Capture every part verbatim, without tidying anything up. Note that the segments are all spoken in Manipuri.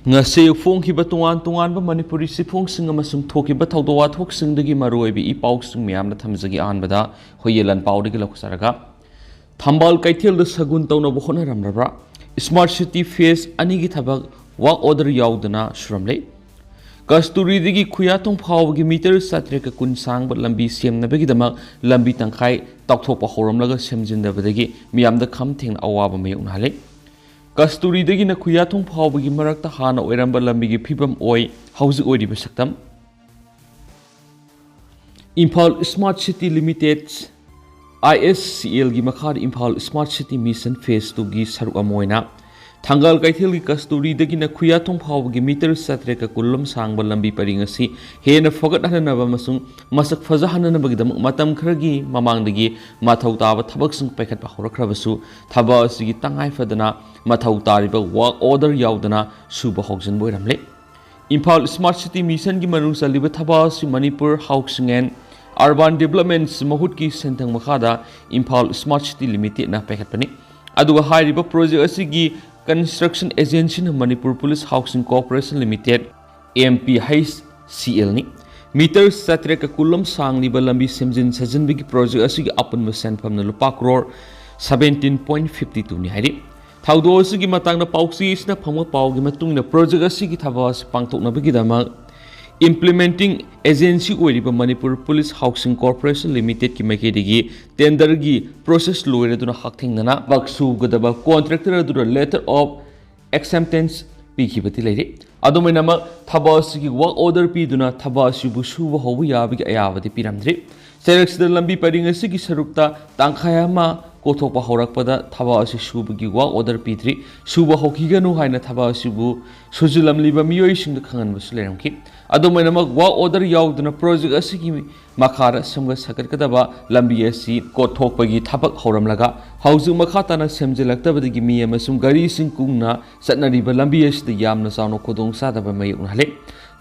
ꯉꯁꯤ ꯐꯣꯡꯈꯤꯕ ꯇꯣꯉꯥꯟ ꯇꯣꯉꯥꯟꯕ ꯃꯅꯤꯄꯨꯔꯤ ꯆꯦꯐꯣꯡꯁꯤꯡ ꯑꯃꯁꯨꯡ ꯊꯣꯛꯈꯤꯕ ꯊꯧꯗꯣꯛ ꯋꯥꯊꯣꯛꯁꯤꯡꯗꯒꯤ ꯃꯔꯨꯑꯣꯏꯕ ꯏ ꯄꯥꯎꯁꯤꯡ ꯃꯌꯥꯝꯗ ꯊꯝꯖꯒꯦ꯫ ꯑꯍꯥꯟꯕꯗ ꯍꯨꯏꯌꯦꯟ ꯂꯥꯟꯄꯥꯎꯗꯒꯤ ꯂꯧꯖꯔꯒ, ꯊꯝꯕꯥꯜ ꯀꯩꯊꯦꯜꯗ ꯁꯒꯨꯟ ꯇꯧꯅꯕ ꯍꯣꯠꯅꯔꯝꯂꯕ꯭ꯔꯥ? ꯁ꯭ꯃꯥꯔꯠ ꯁꯤꯇꯤ ꯐꯦꯖ ꯑꯅꯤꯒꯤ ꯊꯕꯛ ꯋꯥꯔꯛ ꯑꯣꯔꯗꯔ ꯌꯥꯎꯗꯅ ꯁꯨꯔꯝꯂꯦ꯫ ꯀꯁꯇꯨꯔꯤꯗꯒꯤ ꯈꯨꯌꯥꯊꯣꯡ ꯐꯥꯎꯕꯒꯤ ꯃꯤꯇꯔ ꯆꯥꯇ꯭ꯔꯦꯠꯀ ꯀꯨꯟ ꯁꯥꯡꯕ ꯂꯝꯕꯤ ꯁꯦꯝꯅꯕꯒꯤꯗꯃꯛ ꯂꯝꯕꯤ ꯇꯪꯈꯥꯏ ꯇꯥꯎꯊꯣꯛꯄ ꯍꯧꯔꯝꯂꯒ ꯁꯦꯝꯖꯤꯟꯗꯕꯗꯒꯤ ꯃꯤꯌꯥꯝꯗ ꯈꯝ ꯊꯦꯡꯅ ꯑꯋꯥꯕ ꯃꯥꯌꯣꯛꯅꯍꯜꯂꯦ꯫ ꯀꯁꯇꯨꯔꯤꯗꯒꯤꯅ ꯈꯨꯌꯥꯊꯣꯡ ꯐꯥꯎꯕꯒꯤ ꯃꯔꯛꯇ ꯍꯥꯟꯅ ꯑꯣꯏꯔꯝꯕ ꯂꯝꯕꯤꯒꯤ ꯐꯤꯕꯝ ꯑꯣꯏ ꯍꯧꯖꯤꯛ ꯑꯣꯏꯔꯤꯕ ꯁꯛꯇꯝ꯫ ꯏꯝꯐꯥꯜ ꯁ꯭ꯃꯥꯔꯠ ꯁꯤꯇꯤ ꯂꯤꯃꯤꯇꯦꯗ, ꯑꯥꯏ ꯑꯦꯁ ꯁꯤ ꯑꯦꯜꯒꯤ ꯃꯈꯥꯗ Imphal smart city mission phase ꯇꯨꯒꯤ ꯁꯔꯨꯛ ꯑꯃ ꯑꯣꯏꯅ ꯊꯪꯒꯥꯜ ꯀꯩꯊꯦꯜꯒꯤ ꯀꯁꯇꯨꯔꯤꯗꯒꯤꯅ ꯈꯨꯌꯥꯊꯣꯡ ꯐꯥꯎꯕꯒꯤ ꯃꯤꯇꯔ ꯆꯥꯇ꯭ꯔꯦꯠꯀ ꯀꯨꯟ ꯂꯣꯝ ꯁꯥꯡꯕ ꯂꯝꯕꯤ ꯄꯔꯤꯡ ꯑꯁꯤ ꯍꯦꯟꯅ ꯐꯒꯠꯍꯟꯅꯕ ꯑꯃꯁꯨꯡ ꯃꯁꯛ ꯐꯖꯍꯟꯅꯕꯒꯤꯗꯃꯛ ꯃꯇꯝ ꯈꯔꯒꯤ ꯃꯃꯥꯡꯗꯒꯤ ꯃꯊꯧ ꯇꯥꯕ ꯊꯕꯛꯁꯤꯡ ꯄꯥꯏꯈꯠꯄ ꯍꯧꯔꯛꯈ꯭ꯔꯕꯁꯨ, ꯊꯕꯛ ꯑꯁꯤꯒꯤ ꯇꯉꯥꯏ ꯐꯗꯅ ꯃꯊꯧ ꯇꯥꯔꯤꯕ ꯋꯥꯔꯛ ꯑꯣꯔꯗꯔ ꯌꯥꯎꯗꯅ ꯁꯨꯕ ꯍꯧꯖꯤꯟꯕ ꯑꯣꯏꯔꯝꯂꯦ꯫ ꯏꯝꯐꯥꯜ ꯁ꯭ꯃꯥꯔꯠ ꯁꯤꯇꯤ ꯃꯤꯁꯟꯒꯤ ꯃꯅꯨꯡ ꯆꯜꯂꯤꯕ ꯊꯕꯛ ꯑꯁꯤ Manipur housing and urban developments ꯃꯍꯨꯠꯀꯤ ꯁꯦꯟꯊꯪ ꯃꯈꯥꯗ ꯏꯝꯐꯥꯜ ꯁ꯭ꯃꯥꯔꯠ ꯁꯤꯇꯤ ꯂꯤꯃꯤꯇꯦꯗꯅ ꯄꯥꯏꯈꯠꯄꯅꯤ꯫ ꯑꯗꯨꯒ ꯍꯥꯏꯔꯤꯕ ꯄ꯭ꯔꯣꯖꯦꯛ ꯑꯁꯤꯒꯤ ꯀꯟꯁꯇ꯭ꯔꯛꯁꯟ ꯑꯦꯖꯦꯟꯁꯤꯅ Manipur police housing corporation limited, M P H C ꯑꯦꯜꯅꯤ꯫ ꯃꯤꯇꯔ ꯆꯥꯇ꯭ꯔꯦꯠꯀ ꯀꯨꯟ ꯂꯣꯝ ꯁꯥꯡꯂꯤꯕ ꯂꯝꯕꯤ ꯁꯦꯝꯖꯤꯟ ꯁꯥꯖꯤꯟꯕꯒꯤ ꯄ꯭ꯔꯣꯖꯦꯛ ꯑꯁꯤꯒꯤ ꯑꯄꯨꯟꯕ ꯁꯦꯟꯐꯝꯅ ꯂꯨꯄꯥ ꯀ꯭ꯔꯣꯔ ꯁꯕꯦꯟꯇꯤꯟ ꯄꯣꯏꯟ ꯐꯤꯐꯇꯤ ꯇꯨꯅꯤ ꯍꯥꯏꯔꯤ꯫ ꯊꯧꯗꯣꯛ ꯑꯁꯤꯒꯤ ꯃꯇꯥꯡꯗ ꯄꯥꯎꯆꯦ ꯑꯁꯤꯅ ꯐꯪꯕ ꯄꯥꯎꯒꯤ ꯃꯇꯨꯡ ꯏꯟꯅ, ꯄ꯭ꯔꯣꯖꯦꯛ ꯑꯁꯤꯒꯤ ꯊꯕꯛ ꯑꯁꯤ ꯄꯥꯡꯊꯣꯛꯅꯕꯒꯤꯗꯃꯛ ꯏꯝꯄ꯭ꯂꯤꯃꯦꯟꯇꯤꯡ ꯑꯦꯖꯦꯟꯁꯤ ꯑꯣꯏꯔꯤꯕ ꯃꯅꯤꯄꯨꯔ ꯄꯨꯂꯤꯁ ꯍꯥꯎꯁꯤꯡ ꯀꯣꯔꯄꯣꯔꯦꯁꯟ ꯂꯤꯃꯤꯇꯦꯗꯀꯤ ꯃꯥꯏꯀꯩꯗꯒꯤ ꯇꯦꯟꯗꯔꯒꯤ ꯄ꯭ꯔꯣꯁꯦꯁ ꯂꯣꯏꯔꯗꯨꯅ ꯍꯛꯊꯦꯡꯅꯅ ꯊꯕꯛ ꯁꯨꯒꯗꯕ ꯀꯣꯟꯇ꯭ꯔꯦꯛꯇꯔ ꯑꯗꯨꯗ ꯂꯦꯇꯔ ꯑꯣꯐ ꯑꯦꯛꯁꯦꯞꯇꯦꯟꯁ ꯄꯤꯈꯤꯕꯗꯤ ꯂꯩꯔꯤ꯫ ꯑꯗꯨꯝ ꯑꯣꯏꯅꯃꯛ, ꯊꯕꯛ ꯑꯁꯤꯒꯤ ꯋꯥꯔꯛ ꯑꯣꯔꯗꯔ ꯄꯤꯗꯨꯅ ꯊꯕꯛ ꯑꯁꯤꯕꯨ ꯁꯨꯕ ꯍꯧꯕ ꯌꯥꯕꯒꯤ ꯑꯌꯥꯕꯗꯤ ꯄꯤꯔꯝꯗ꯭ꯔꯤ꯫ ꯆꯩꯔꯛꯁꯤꯗ ꯂꯝꯕꯤ ꯄꯔꯤꯡ ꯑꯁꯤꯒꯤ ꯁꯔꯨꯛꯇ ꯇꯪꯈꯥꯏ ꯑꯃ ꯀꯣꯊꯣꯛꯄ ꯍꯧꯔꯛꯄꯗ ꯊꯕꯛ ꯑꯁꯤ ꯁꯨꯕꯒꯤ ꯋꯥꯔꯛ ꯑꯣꯔꯗꯔ ꯄꯤꯗ꯭ꯔꯤ꯫ ꯁꯨꯕ ꯍꯧꯈꯤꯒꯅꯨ ꯍꯥꯏꯅ ꯊꯕꯛ ꯑꯁꯤꯕꯨ ꯁꯨꯖꯤꯜꯂꯝꯂꯤꯕ ꯃꯤꯑꯣꯏꯁꯤꯡꯗ ꯈꯪꯍꯟꯕꯁꯨ ꯂꯩꯔꯝꯈꯤ꯫ ꯑꯗꯨꯝ ꯑꯣꯏꯅꯃꯛ, ꯋꯥꯔꯛ ꯑꯣꯔꯗꯔ ꯌꯥꯎꯗꯅ ꯄ꯭ꯔꯣꯖꯦꯛ ꯑꯁꯤꯒꯤ ꯃꯈꯥꯗ ꯁꯦꯝꯒꯠ ꯁꯥꯒꯠꯀꯗꯕ ꯂꯝꯕꯤ ꯑꯁꯤ ꯀꯣꯊꯣꯛꯄꯒꯤ ꯊꯕꯛ ꯍꯧꯔꯝꯂꯒ, ꯍꯧꯖꯤꯛ ꯃꯈꯥ ꯇꯥꯅ ꯁꯦꯝꯖꯤꯜꯂꯛꯇꯕꯗꯒꯤ ꯃꯤ ꯑꯃꯁꯨꯡ ꯒꯥꯔꯤꯁꯤꯡ ꯀꯨꯡꯅ ꯆꯠꯅꯔꯤꯕ ꯂꯝꯕꯤ ꯑꯁꯤꯗ ꯌꯥꯝꯅ ꯆꯥꯎꯅ ꯈꯨꯗꯣꯡꯆꯥꯗꯕ ꯃꯥꯌꯣꯛꯅꯍꯜꯂꯤ꯫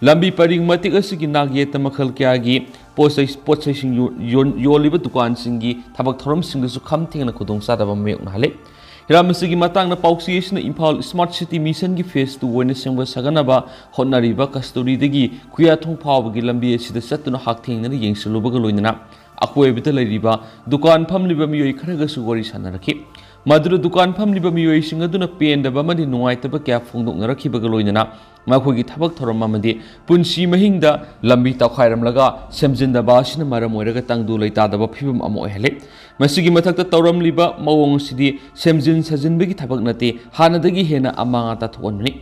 ꯂꯝꯕꯤ ꯄꯔꯤꯡ ꯃꯇꯦꯛ ꯑꯁꯤꯒꯤ ꯅꯥꯛ ꯌꯦꯠꯇ ꯃꯈꯜ ꯀꯌꯥꯒꯤ ꯄꯣꯠ ꯆꯩ, ꯄꯣꯠ ꯆꯩꯁꯤꯡ ꯌꯣ-, ꯌꯣꯟ-, ꯌꯣꯜꯂꯤꯕ ꯗꯨꯀꯥꯟꯁꯤꯡꯒꯤ ꯊꯕꯛ ꯊꯧꯔꯝꯁꯤꯡꯗꯁꯨ ꯈꯝ ꯊꯦꯡꯅ ꯈꯨꯗꯣꯡꯆꯥꯗꯕ ꯃꯥꯌꯣꯛꯅꯍꯜꯂꯤ꯫ ꯍꯤꯔꯝ ꯑꯁꯤꯒꯤ ꯃꯇꯥꯡꯗ ꯄꯥꯎꯆꯦ ꯑꯁꯤꯅ Imphal Smart City Missionꯒꯤ phase two ꯑꯣꯏꯅ ꯁꯦꯝꯒꯠ ꯁꯥꯒꯠꯅꯕ ꯍꯣꯠꯅꯔꯤꯕ ꯀꯁꯇꯨꯔꯤꯗꯒꯤ ꯈꯨꯌꯥꯊꯣꯡ ꯐꯥꯎꯕꯒꯤ ꯂꯝꯕꯤ ꯑꯁꯤꯗ ꯆꯠꯇꯨꯅ ꯍꯛꯊꯦꯡꯅꯅ ꯌꯦꯡꯁꯤꯜꯂꯨꯕꯒ ꯂꯣꯏꯅꯅ ꯑꯀꯣꯏꯕꯗ ꯂꯩꯔꯤꯕ ꯗꯨꯀꯥꯟ ꯐꯝꯂꯤꯕ ꯃꯤꯑꯣꯏ ꯈꯔꯒꯁꯨ ꯋꯥꯔꯤ ꯁꯥꯟꯅꯔꯛꯈꯤ꯫ ꯃꯗꯨꯗ ꯗꯨꯀꯥꯟ ꯐꯝꯂꯤꯕ ꯃꯤꯑꯣꯏꯁꯤꯡ ꯑꯗꯨꯅ ꯄꯦꯟꯗꯕ ꯑꯃꯗꯤ ꯅꯨꯡꯉꯥꯏꯇꯕ ꯀꯌꯥ ꯐꯣꯡꯗꯣꯛꯅꯔꯛꯈꯤꯕꯒ ꯂꯣꯏꯅꯅ ꯃꯈꯣꯏꯒꯤ ꯊꯕꯛ ꯊꯧꯔꯝ ꯑꯃꯗꯤ ꯄꯨꯟꯁꯤ ꯃꯍꯤꯡꯗ ꯂꯝꯕꯤ ꯇꯧꯈꯥꯏꯔꯝꯂꯒ ꯁꯦꯝꯖꯤꯟꯗꯕ ꯑꯁꯤꯅ ꯃꯔꯝ ꯑꯣꯏꯔꯒ ꯇꯪꯗꯨ ꯂꯩꯇꯥꯗꯕ ꯐꯤꯕꯝ ꯑꯃ ꯑꯣꯏꯍꯜꯂꯤ꯫ ꯃꯁꯤꯒꯤ ꯃꯊꯛꯇ ꯇꯧꯔꯝꯂꯤꯕ ꯃꯑꯣꯡ ꯑꯁꯤꯗꯤ ꯁꯦꯝꯖꯤꯟ ꯁꯥꯖꯤꯟꯕꯒꯤ ꯊꯕꯛ ꯅꯠꯇꯦ, ꯍꯥꯟꯅꯗꯒꯤ ꯍꯦꯟꯅ ꯑꯃꯥꯡ ꯑꯇꯥ ꯊꯣꯛꯍꯟꯕꯅꯤ꯫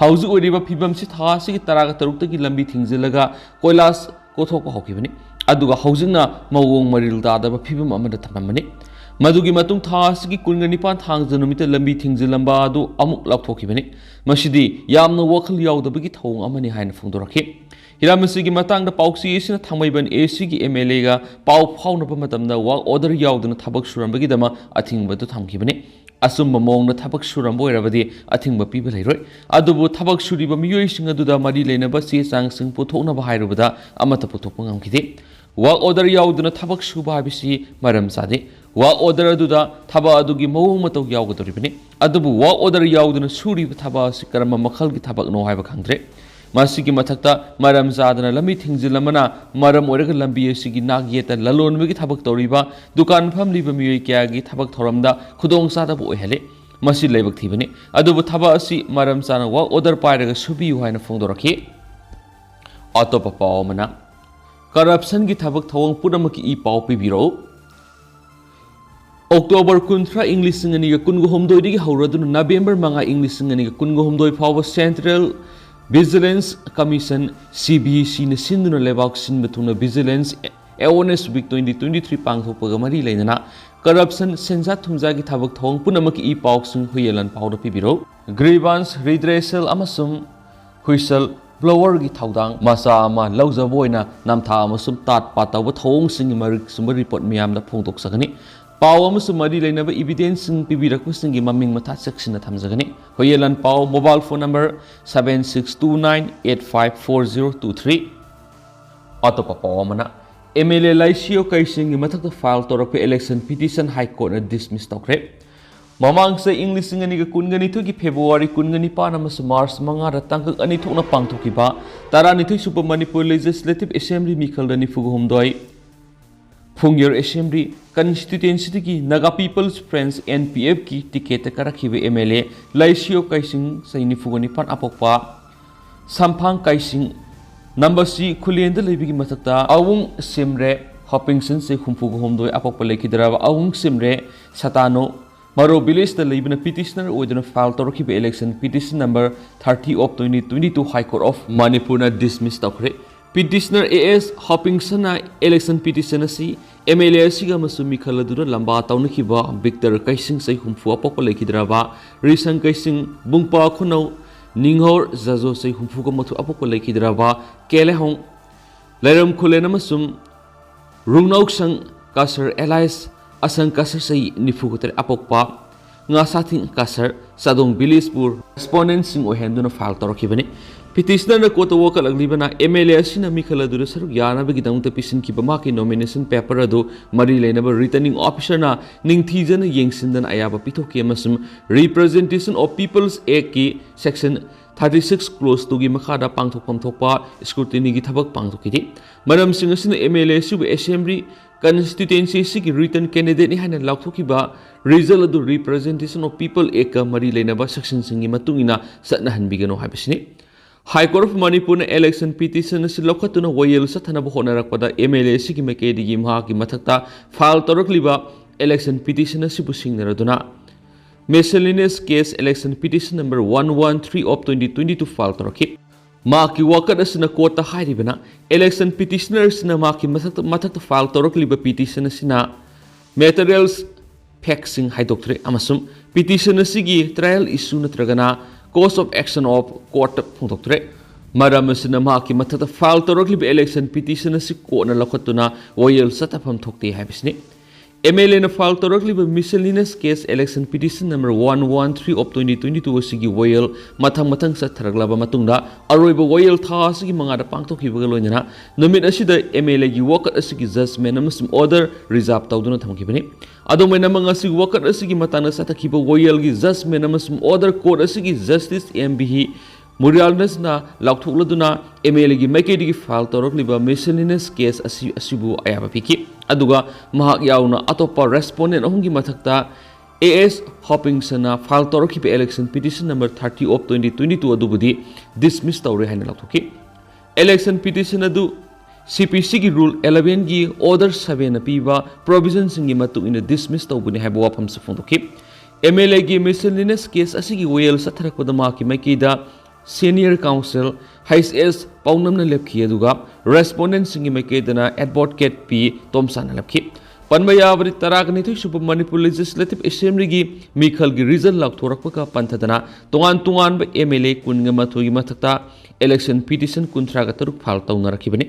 ꯍꯧꯖꯤꯛ ꯑꯣꯏꯔꯤꯕ ꯐꯤꯕꯝꯁꯤ ꯊꯥ ꯑꯁꯤꯒꯤ ꯇꯔꯥꯒ ꯇꯔꯨꯛꯇꯒꯤ ꯂꯝꯕꯤ ꯊꯤꯡꯖꯤꯜꯂꯒ ꯀꯣꯏꯂꯥꯁ ꯀꯣꯊꯣꯛꯄ ꯍꯧꯈꯤꯕꯅꯤ꯫ ꯑꯗꯨꯒ ꯍꯧꯖꯤꯛꯅ ꯃꯑꯣꯡ ꯃꯔꯤꯜ ꯇꯥꯗꯕ ꯐꯤꯕꯝ ꯑꯃꯗ ꯊꯝꯂꯝꯕꯅꯤ꯫ ꯃꯗꯨꯒꯤ ꯃꯇꯨꯡ ꯊꯥ ꯑꯁꯤꯒꯤ ꯀꯨꯟꯒ ꯅꯤꯄꯥꯟ ꯊꯥꯡꯖ ꯅꯨꯃꯤꯠꯇ ꯂꯝꯕꯤ ꯊꯤꯡꯖꯤꯜꯂꯝꯕ ꯑꯗꯨ ꯑꯃꯨꯛ ꯂꯥꯎꯊꯣꯛꯈꯤꯕꯅꯤ꯫ ꯃꯁꯤꯗꯤ ꯌꯥꯝꯅ ꯋꯥꯈꯜ ꯌꯥꯎꯗꯕꯒꯤ ꯊꯧꯑꯣꯡ ꯑꯃꯅꯤ ꯍꯥꯏꯅ ꯐꯣꯡꯗꯣꯔꯛꯈꯤ꯫ ꯍꯤꯔꯝ ꯑꯁꯤꯒꯤ ꯃꯇꯥꯡꯗ ꯄꯥꯎꯆꯦ ꯑꯁꯤꯅ ꯊꯥꯡꯃꯩꯕꯟ ACꯒꯤ MLAꯒ ꯄꯥꯎ ꯐꯥꯎꯅꯕ ꯃꯇꯝꯗ work order ꯌꯥꯎꯗꯅ ꯊꯕꯛ ꯁꯨꯔꯝꯕꯒꯤꯗꯃꯛ ꯑꯊꯤꯡꯕ ꯑꯗꯨ ꯊꯝꯈꯤꯕꯅꯤ꯫ ꯑꯆꯨꯝꯕ ꯃꯑꯣꯡꯗ ꯊꯕꯛ ꯁꯨꯔꯝꯕ ꯑꯣꯏꯔꯕꯗꯤ ꯑꯊꯤꯡꯕ ꯄꯤꯕ ꯂꯩꯔꯣꯏ꯫ ꯑꯗꯨꯕꯨ ꯊꯕꯛ ꯁꯨꯔꯤꯕ ꯃꯤꯑꯣꯏꯁꯤꯡ ꯑꯗꯨꯗ ꯃꯔꯤ ꯂꯩꯅꯕ ꯆꯦ ꯆꯥꯡꯁꯤꯡ ꯄꯨꯊꯣꯛꯅꯕ ꯍꯥꯏꯔꯨꯕꯗ ꯑꯃꯠꯇ ꯄꯨꯊꯣꯛꯄ ꯉꯝꯈꯤꯗꯦ꯫ Work order ꯌꯥꯎꯗꯅ ꯊꯕꯛ ꯁꯨꯕ ꯍꯥꯏꯕꯁꯤ ꯃꯔꯝ ꯆꯥꯗꯦ꯫ Work order ꯑꯗꯨꯗ ꯊꯕꯛ ꯑꯗꯨꯒꯤ ꯃꯑꯣꯡ ꯃꯇꯧ ꯌꯥꯎꯒꯗꯧꯔꯤꯕꯅꯤ꯫ ꯑꯗꯨꯕꯨ work order ꯌꯥꯎꯗꯅ ꯁꯨꯔꯤꯕ ꯊꯕꯛ ꯑꯁꯤ ꯀꯔꯝꯕ ꯃꯈꯜꯒꯤ ꯊꯕꯛꯅꯣ ꯍꯥꯏꯕ ꯈꯪꯗ꯭ꯔꯦ꯫ ꯃꯁꯤꯒꯤ ꯃꯊꯛꯇ ꯃꯔꯝ ꯆꯥꯗꯅ ꯂꯝꯕꯤ ꯊꯤꯡꯖꯤꯜ ꯑꯃꯅ ꯃꯔꯝ ꯑꯣꯏꯔꯒ ꯂꯝꯕꯤ ꯑꯁꯤꯒꯤ ꯅꯥꯛ ꯌꯦꯠꯇ ꯂꯂꯣꯟꯕꯒꯤ ꯊꯕꯛ ꯇꯧꯔꯤꯕ ꯗꯨꯀꯥꯟ ꯐꯝꯂꯤꯕ ꯃꯤꯑꯣꯏ ꯀꯌꯥꯒꯤ ꯊꯕꯛ ꯊꯧꯔꯝꯗ ꯈꯨꯗꯣꯡꯆꯥꯗꯕ ꯑꯣꯏꯍꯜꯂꯤ꯫ ꯃꯁꯤ ꯂꯥꯏꯕꯛ ꯊꯤꯕꯅꯤ꯫ ꯑꯗꯨꯕꯨ ꯊꯕꯛ ꯑꯁꯤ ꯃꯔꯝ ꯆꯥꯅ work order ꯄꯥꯏꯔꯒ ꯁꯨꯕꯤꯌꯨ ꯍꯥꯏꯅ ꯐꯣꯡꯗꯣꯔꯛꯈꯤ꯫ ꯑꯇꯣꯞꯄ ꯄꯥꯎ ꯑꯃꯅ, corruptionꯒꯤ ꯊꯕꯛ ꯊꯧꯑꯣꯡ ꯄꯨꯝꯅꯃꯛꯀꯤ ꯏ ꯄꯥꯎ ꯄꯤꯕꯤꯔꯛꯎ꯫ October ꯀꯨꯟꯊ꯭ꯔꯥ ꯏꯪ ꯂꯤꯁꯤꯡ ꯑꯅꯤꯒ ꯀꯨꯟꯒ ꯍꯨꯝꯗꯣꯏꯗꯒꯤ ꯍꯧꯔꯗꯨꯅ November ꯃꯉꯥ ꯏꯪ ꯂꯤꯁꯤꯡ ꯑꯅꯤꯒ ꯀꯨꯟꯒ ꯍꯨꯝꯗꯣꯏ ꯐꯥꯎꯕ Central Vigilance Commission, CVCꯅ ꯁꯤꯟꯗꯨꯅ ꯂꯩꯕꯥꯛ ꯁꯤꯟꯕ ꯊꯨꯡꯅ Vigilance Awareness Week twenty twenty three ꯄꯥꯡꯊꯣꯛꯄꯒ ꯃꯔꯤ ꯂꯩꯅꯅ corruption, ꯁꯦꯟꯖꯥ ꯊꯨꯝꯖꯥꯒꯤ ꯊꯕꯛ ꯊꯧꯑꯣꯡ ꯄꯨꯝꯅꯃꯛꯀꯤ ꯏ ꯄꯥꯎꯁꯤꯡ ꯍꯨꯏꯌꯦꯟ ꯂꯥꯟꯄꯥꯎꯗ ꯄꯤꯕꯤꯔꯛꯎ꯫ Grievance redressal ꯑꯃꯁꯨꯡ whistle blowerꯒꯤ ꯊꯧꯗꯥꯡ ꯃꯆꯥ ꯑꯃ ꯂꯧꯖꯕ ꯑꯣꯏꯅ ꯅꯝꯊꯥꯛ ꯑꯃꯁꯨꯡ ꯇꯥꯠ ꯄꯥꯠ ꯇꯧꯕ ꯊꯧꯑꯣꯡꯁꯤꯡꯒꯤ ꯃꯔꯤꯛ ꯆꯨꯝꯕ report ꯃꯤꯌꯥꯝꯗ ꯐꯣꯡꯗꯣꯛꯆꯒꯅꯤ꯫ ꯄꯥꯎ ꯑꯃꯁꯨꯡ ꯃꯔꯤ ꯂꯩꯅꯕ evidenceꯁꯤꯡ ꯄꯤꯕꯤꯔꯛꯄꯁꯤꯡꯒꯤ ꯃꯃꯤꯡ ꯃꯊꯥ ꯆꯦꯛꯁꯤꯟꯅ ꯊꯝꯖꯒꯅꯤ꯫ ꯍꯨꯏꯌꯦꯟ ꯂꯥꯟꯄꯥꯎ, mobile phone number seven six two nine eight five four zero two three꯫ ꯑꯇꯣꯞꯄ ꯄꯥꯎ ꯑꯃꯅ, MLA ꯂꯥꯏꯁꯤꯌꯣ ꯀꯩꯁꯤꯡꯒꯤ ꯃꯊꯛꯇ file ꯇꯧꯔꯛꯄ election petition High Courtꯅ dismiss ꯇꯧꯈ꯭ꯔꯦ꯫ ꯃꯃꯥꯡ ꯆꯍꯤ ꯏꯪ ꯂꯤꯁꯤꯡ ꯑꯅꯤꯒ ꯀꯨꯟꯒ ꯅꯤꯊꯣꯏꯒꯤ ꯐꯦꯕ꯭ꯔꯨꯋꯥꯔꯤ ꯀꯨꯟꯒ ꯅꯤꯄꯥꯟ ꯑꯃꯁꯨꯡ ꯃꯥꯔꯆ ꯃꯉꯥꯗ ꯇꯥꯡꯀꯛ ꯑꯅꯤ ꯊꯣꯛꯅ ꯄꯥꯡꯊꯣꯛꯈꯤꯕ ꯇꯔꯥꯅꯤꯊꯣꯏ ꯁꯨꯕ ꯃꯅꯤꯄꯨꯔ Legislative Assembly ꯃꯤꯈꯜꯗ ꯅꯤꯐꯨꯒ ꯍꯨꯝꯗꯣꯏ, ꯐꯨꯡꯌꯣꯔ Assembly Constituency ꯗꯒꯤ Naga People's Front, N P F ꯀꯤ ꯇꯤꯀꯦꯠꯇ ꯀꯥꯔꯛꯈꯤꯕ M L A ꯂꯥꯏꯁꯤꯌꯣ ꯀꯩꯁꯤꯡ, ꯆꯍꯤ ꯅꯤꯐꯨꯒ ꯅꯤꯄꯥꯟ ꯑꯄꯣꯛꯄ, ꯁꯝꯐꯥꯡ ꯀꯩꯁꯤꯡ, ꯅꯝꯕꯁꯤ ꯈꯨꯂꯦꯟꯗ ꯂꯩꯕꯒꯤ ꯃꯊꯛꯇ ꯑꯋꯨꯡ ꯁꯤꯝꯔꯦ ꯍꯣꯄꯤꯡꯁꯟ, ꯆꯍꯤ ꯍꯨꯝꯐꯨꯒ ꯍꯨꯝꯗꯣꯏ ꯑꯄꯣꯛꯄ ꯂꯩꯈꯤꯗ꯭ꯔꯕ ꯑꯋꯨꯡ ꯁꯤꯝꯔꯦ ꯁꯇꯥꯅꯣ ꯃꯔꯣ ꯚꯤꯂꯦꯖꯇ ꯂꯩꯕꯅ ꯄꯤꯇꯤꯁꯅꯔ ꯑꯣꯏꯗꯨꯅ ꯐꯥꯏꯜ ꯇꯧꯔꯛꯈꯤꯕ election petition number thirty of twenty twenty two High Court of Manipur ꯅ dismiss ꯇꯧꯈ꯭ꯔꯦ꯫ ꯄꯤꯇꯤꯁꯅꯔ A S ꯍꯣꯄꯤꯡꯁꯟꯅ election petition ꯑꯁꯤ M L A ꯑꯁꯤꯒ ꯑꯃꯁꯨꯡ ꯃꯤꯈꯜ ꯑꯗꯨꯗ ꯂꯝꯕꯥ ꯇꯧꯅꯈꯤꯕ ꯕꯤꯛꯇꯔ ꯀꯩꯁꯤꯡ, ꯆꯍꯤ ꯍꯨꯝꯐꯨ ꯑꯄꯣꯛꯄ ꯂꯩꯈꯤꯗ꯭ꯔꯕ ꯔꯤꯁꯪ ꯀꯩꯁꯤꯡ, ꯕꯨꯡꯄꯥ ꯈꯨꯅꯧ ꯅꯤꯡꯍꯧꯔ ꯖꯥꯖꯣ, ꯆꯍꯤ ꯍꯨꯝꯐꯨꯒ ꯃꯥꯊꯣꯏ ꯑꯄꯣꯛꯄ ꯂꯩꯈꯤꯗ꯭ꯔꯕ ꯀꯦꯂꯦꯍꯣꯡ ꯂꯩꯔꯝ ꯈꯨꯂꯦꯟ ꯑꯃꯁꯨꯡ ꯔꯨꯡꯅꯧꯁꯪ ꯀꯁꯔ alias ꯑꯁꯪ ꯀꯁꯔ, ꯆꯍꯤ ꯅꯤꯐꯨꯒ ꯇꯔꯦꯠ ꯑꯄꯣꯛꯄ ꯉꯥꯁꯥꯊꯤꯡ ꯀꯁꯔ ꯆꯥꯗꯣꯡ ꯚꯤꯂꯦꯖꯄꯨ respondent ꯁꯤꯡ ꯑꯣꯏꯍꯟꯗꯨꯅ ꯐꯥꯏꯜ ꯇꯧꯔꯛꯈꯤꯕꯅꯤ꯫ ꯄꯤꯇꯤꯁꯅꯔꯅ ꯀꯣꯔꯠꯇ ꯋꯥꯀꯠꯂꯛꯂꯤꯕꯅ M L A ꯑꯁꯤꯅ ꯃꯤꯈꯜ ꯑꯗꯨꯗ ꯁꯔꯨꯛ ꯌꯥꯅꯕꯒꯤꯗꯃꯛꯇ ꯄꯤꯁꯤꯟꯈꯤꯕ ꯃꯍꯥꯛꯀꯤ nomination paper ꯑꯗꯨ ꯃꯔꯤ ꯂꯩꯅꯕ returning officer ꯅ ꯅꯤꯡꯊꯤꯖꯅ ꯌꯦꯡꯁꯤꯟꯗꯅ ꯑꯌꯥꯕ ꯄꯤꯊꯣꯛꯈꯤ ꯑꯃꯁꯨꯡ Representation of People's Act ꯀꯤ section thirty six clause two ꯒꯤ ꯃꯈꯥꯗ ꯄꯥꯡꯊꯣꯛꯐꯝ ꯊꯣꯛꯄ scrutiny ꯒꯤ ꯊꯕꯛ ꯄꯥꯡꯊꯣꯛꯈꯤꯗꯦ꯫ ꯃꯔꯝꯁꯤꯡ ꯑꯁꯤꯅ M L A ꯑꯁꯤꯕꯨ Assembly Constituency ꯑꯁꯤꯒꯤ written candidate ꯅꯤ ꯍꯥꯏꯅ ꯂꯥꯎꯊꯣꯛꯈꯤꯕ result ꯑꯗꯨ Representation of People Act ꯀ ꯃꯔꯤ ꯂꯩꯅꯕ section ꯁꯤꯡꯒꯤ ꯃꯇꯨꯡ ꯏꯟꯅ ꯆꯠꯅꯍꯟꯕꯤꯒꯅꯨ ꯍꯥꯏꯕꯁꯤꯅꯤ꯫ High Court of Manipur ꯅ election petition ꯑꯁꯤ ꯂꯧꯈꯠꯇꯨꯅ ꯋꯥꯌꯦꯜ ꯆꯠꯊꯅꯕ ꯍꯣꯠꯅꯔꯛꯄꯗ M L A ꯑꯁꯤꯒꯤ ꯃꯥꯏꯀꯩꯗꯒꯤ ꯃꯍꯥꯛꯀꯤ ꯃꯊꯛꯇ ꯐꯥꯏꯜ ꯇꯧꯔꯛꯂꯤꯕ election petition ꯑꯁꯤꯕꯨ ꯁꯤꯡꯅꯔꯗꯨꯅ miscellaneous case election petition number one one three of twenty twenty two file ꯇꯧꯔꯛꯈꯤ꯫ ꯃꯍꯥꯛꯀꯤ ꯋꯥꯀꯠ ꯑꯁꯤꯅ ꯀꯣꯔꯠꯇ ꯍꯥꯏꯔꯤꯕꯅ, election petitioner ꯑꯁꯤꯅ ꯃꯍꯥꯛꯀꯤ ꯃꯊꯛꯇ, ꯃꯊꯛꯇ ꯐꯥꯏꯜ ꯇꯧꯔꯛꯂꯤꯕ petition ꯑꯁꯤꯅ materials, facts ꯁꯤꯡ ꯍꯥꯏꯗꯣꯛꯇ꯭ꯔꯦ ꯑꯃꯁꯨꯡ petition ꯑꯁꯤꯒꯤ trial issue ꯅꯠꯇ꯭ꯔꯒꯅ course of action of court ꯐꯣꯡꯗꯣꯛꯇ꯭ꯔꯦ꯫ ꯃꯔꯝ ꯑꯁꯤꯅ ꯃꯍꯥꯛꯀꯤ ꯃꯊꯛꯇ ꯐꯥꯏꯜ ꯇꯧꯔꯛꯂꯤꯕ election petition ꯑꯁꯤ ꯀꯣꯔꯠꯅ ꯂꯧꯈꯠꯇꯨꯅ ꯋꯥꯌꯦꯜ ꯆꯠꯊꯐꯝ ꯊꯣꯛꯇꯦ ꯍꯥꯏꯕꯁꯤꯅꯤ꯫ MLAꯅ file ꯇꯧꯔꯛꯂꯤꯕ miscellaneous case election petition number one one three of twenty twenty two ꯑꯁꯤꯒꯤ ꯋꯥꯌꯦꯜ ꯃꯊꯪ ꯃꯊꯪ ꯆꯠꯊꯔꯛꯂꯕ ꯃꯇꯨꯡꯗ, ꯑꯔꯣꯏꯕ ꯋꯥꯌꯦꯜ ꯊꯥ ꯑꯁꯤꯒꯤ ꯃꯉꯥꯗ ꯄꯥꯡꯊꯣꯛꯈꯤꯕꯒ ꯂꯣꯏꯅꯅ ꯅꯨꯃꯤꯠ ꯑꯁꯤꯗ MLAꯒꯤ ꯋꯥꯀꯠ ꯑꯁꯤꯒꯤ judgment ꯑꯃꯁꯨꯡ order reserve ꯇꯧꯗꯨꯅ ꯊꯝꯈꯤꯕꯅꯤ꯫ ꯑꯗꯨꯝ ꯑꯣꯏꯅꯃꯛ, ꯉꯁꯤ ꯋꯥꯀꯠ ꯑꯁꯤꯒꯤ ꯃꯇꯥꯡꯗ ꯆꯠꯊꯈꯤꯕ ꯋꯥꯌꯦꯜꯒꯤ judgment ꯑꯃꯁꯨꯡ order court ꯑꯁꯤꯒꯤ Justice M B H ꯃꯨꯔꯤꯌꯥꯜꯅꯁꯅ ꯂꯥꯎꯊꯣꯛꯂꯗꯨꯅ MLAꯒꯤ ꯃꯥꯏꯀꯩꯗꯒꯤ file ꯇꯧꯔꯛꯂꯤꯕ miscellaneous case ꯑꯁꯤ, ꯑꯁꯤꯕꯨ ꯑꯌꯥꯕ ꯄꯤꯈꯤ꯫ ꯑꯗꯨꯒ ꯃꯍꯥꯛ ꯌꯥꯎꯅ ꯑꯇꯣꯞꯄ respondent ꯑꯍꯨꯝꯒꯤ ꯃꯊꯛꯇ A S ꯍꯣꯄꯤꯡꯁꯟꯅ file ꯇꯧꯔꯛꯈꯤꯕ election petition number thirty of twenty twenty two ꯑꯗꯨꯕꯨꯗꯤ dismiss ꯇꯧꯔꯦ ꯍꯥꯏꯅ ꯂꯥꯎꯊꯣꯛꯈꯤ꯫ Election petition ꯑꯗꯨ CPCꯒꯤ Rule elevenꯒꯤ Order sevenꯅ ꯄꯤꯕ provisionꯁꯤꯡꯒꯤ ꯃꯇꯨꯡ ꯏꯟꯅ dismiss ꯇꯧꯕꯅꯤ ꯍꯥꯏꯕ ꯋꯥꯐꯝꯁꯨ ꯐꯣꯡꯗꯣꯛꯈꯤ꯫ MLAꯒꯤ miscellaneous case ꯑꯁꯤꯒꯤ ꯋꯥꯌꯦꯜ ꯆꯠꯊꯔꯛꯄꯗ ꯃꯍꯥꯛꯀꯤ ꯃꯥꯏꯀꯩꯗ senior counsel H S ꯄꯥꯎꯅꯝꯅ ꯂꯦꯞꯈꯤ, ꯑꯗꯨꯒ respondentꯁꯤꯡꯒꯤ ꯃꯥꯏꯀꯩꯗꯅ advocate P ꯇꯣꯝꯆꯥꯅ ꯂꯦꯞꯈꯤ꯫ ꯄꯟꯕ ꯌꯥꯕꯗꯤ, ꯇꯔꯥꯒ ꯅꯤꯊꯣꯏ ꯁꯨꯕ ꯃꯅꯤꯄꯨꯔ Legislative Assemblyꯒꯤ ꯃꯤꯈꯜꯒꯤ result ꯂꯥꯎꯊꯣꯔꯛꯄꯒ ꯄꯟꯊꯗꯅ ꯇꯣꯉꯥꯟ ꯇꯣꯉꯥꯟꯕ MLA ꯀꯨꯟꯒ ꯃꯥꯊꯣꯏꯒꯤ ꯃꯊꯛꯇ election petition ꯀꯨꯟꯊ꯭ꯔꯥꯒ ꯇꯔꯨꯛ file ꯇꯧꯅꯔꯛꯈꯤꯕꯅꯤ꯫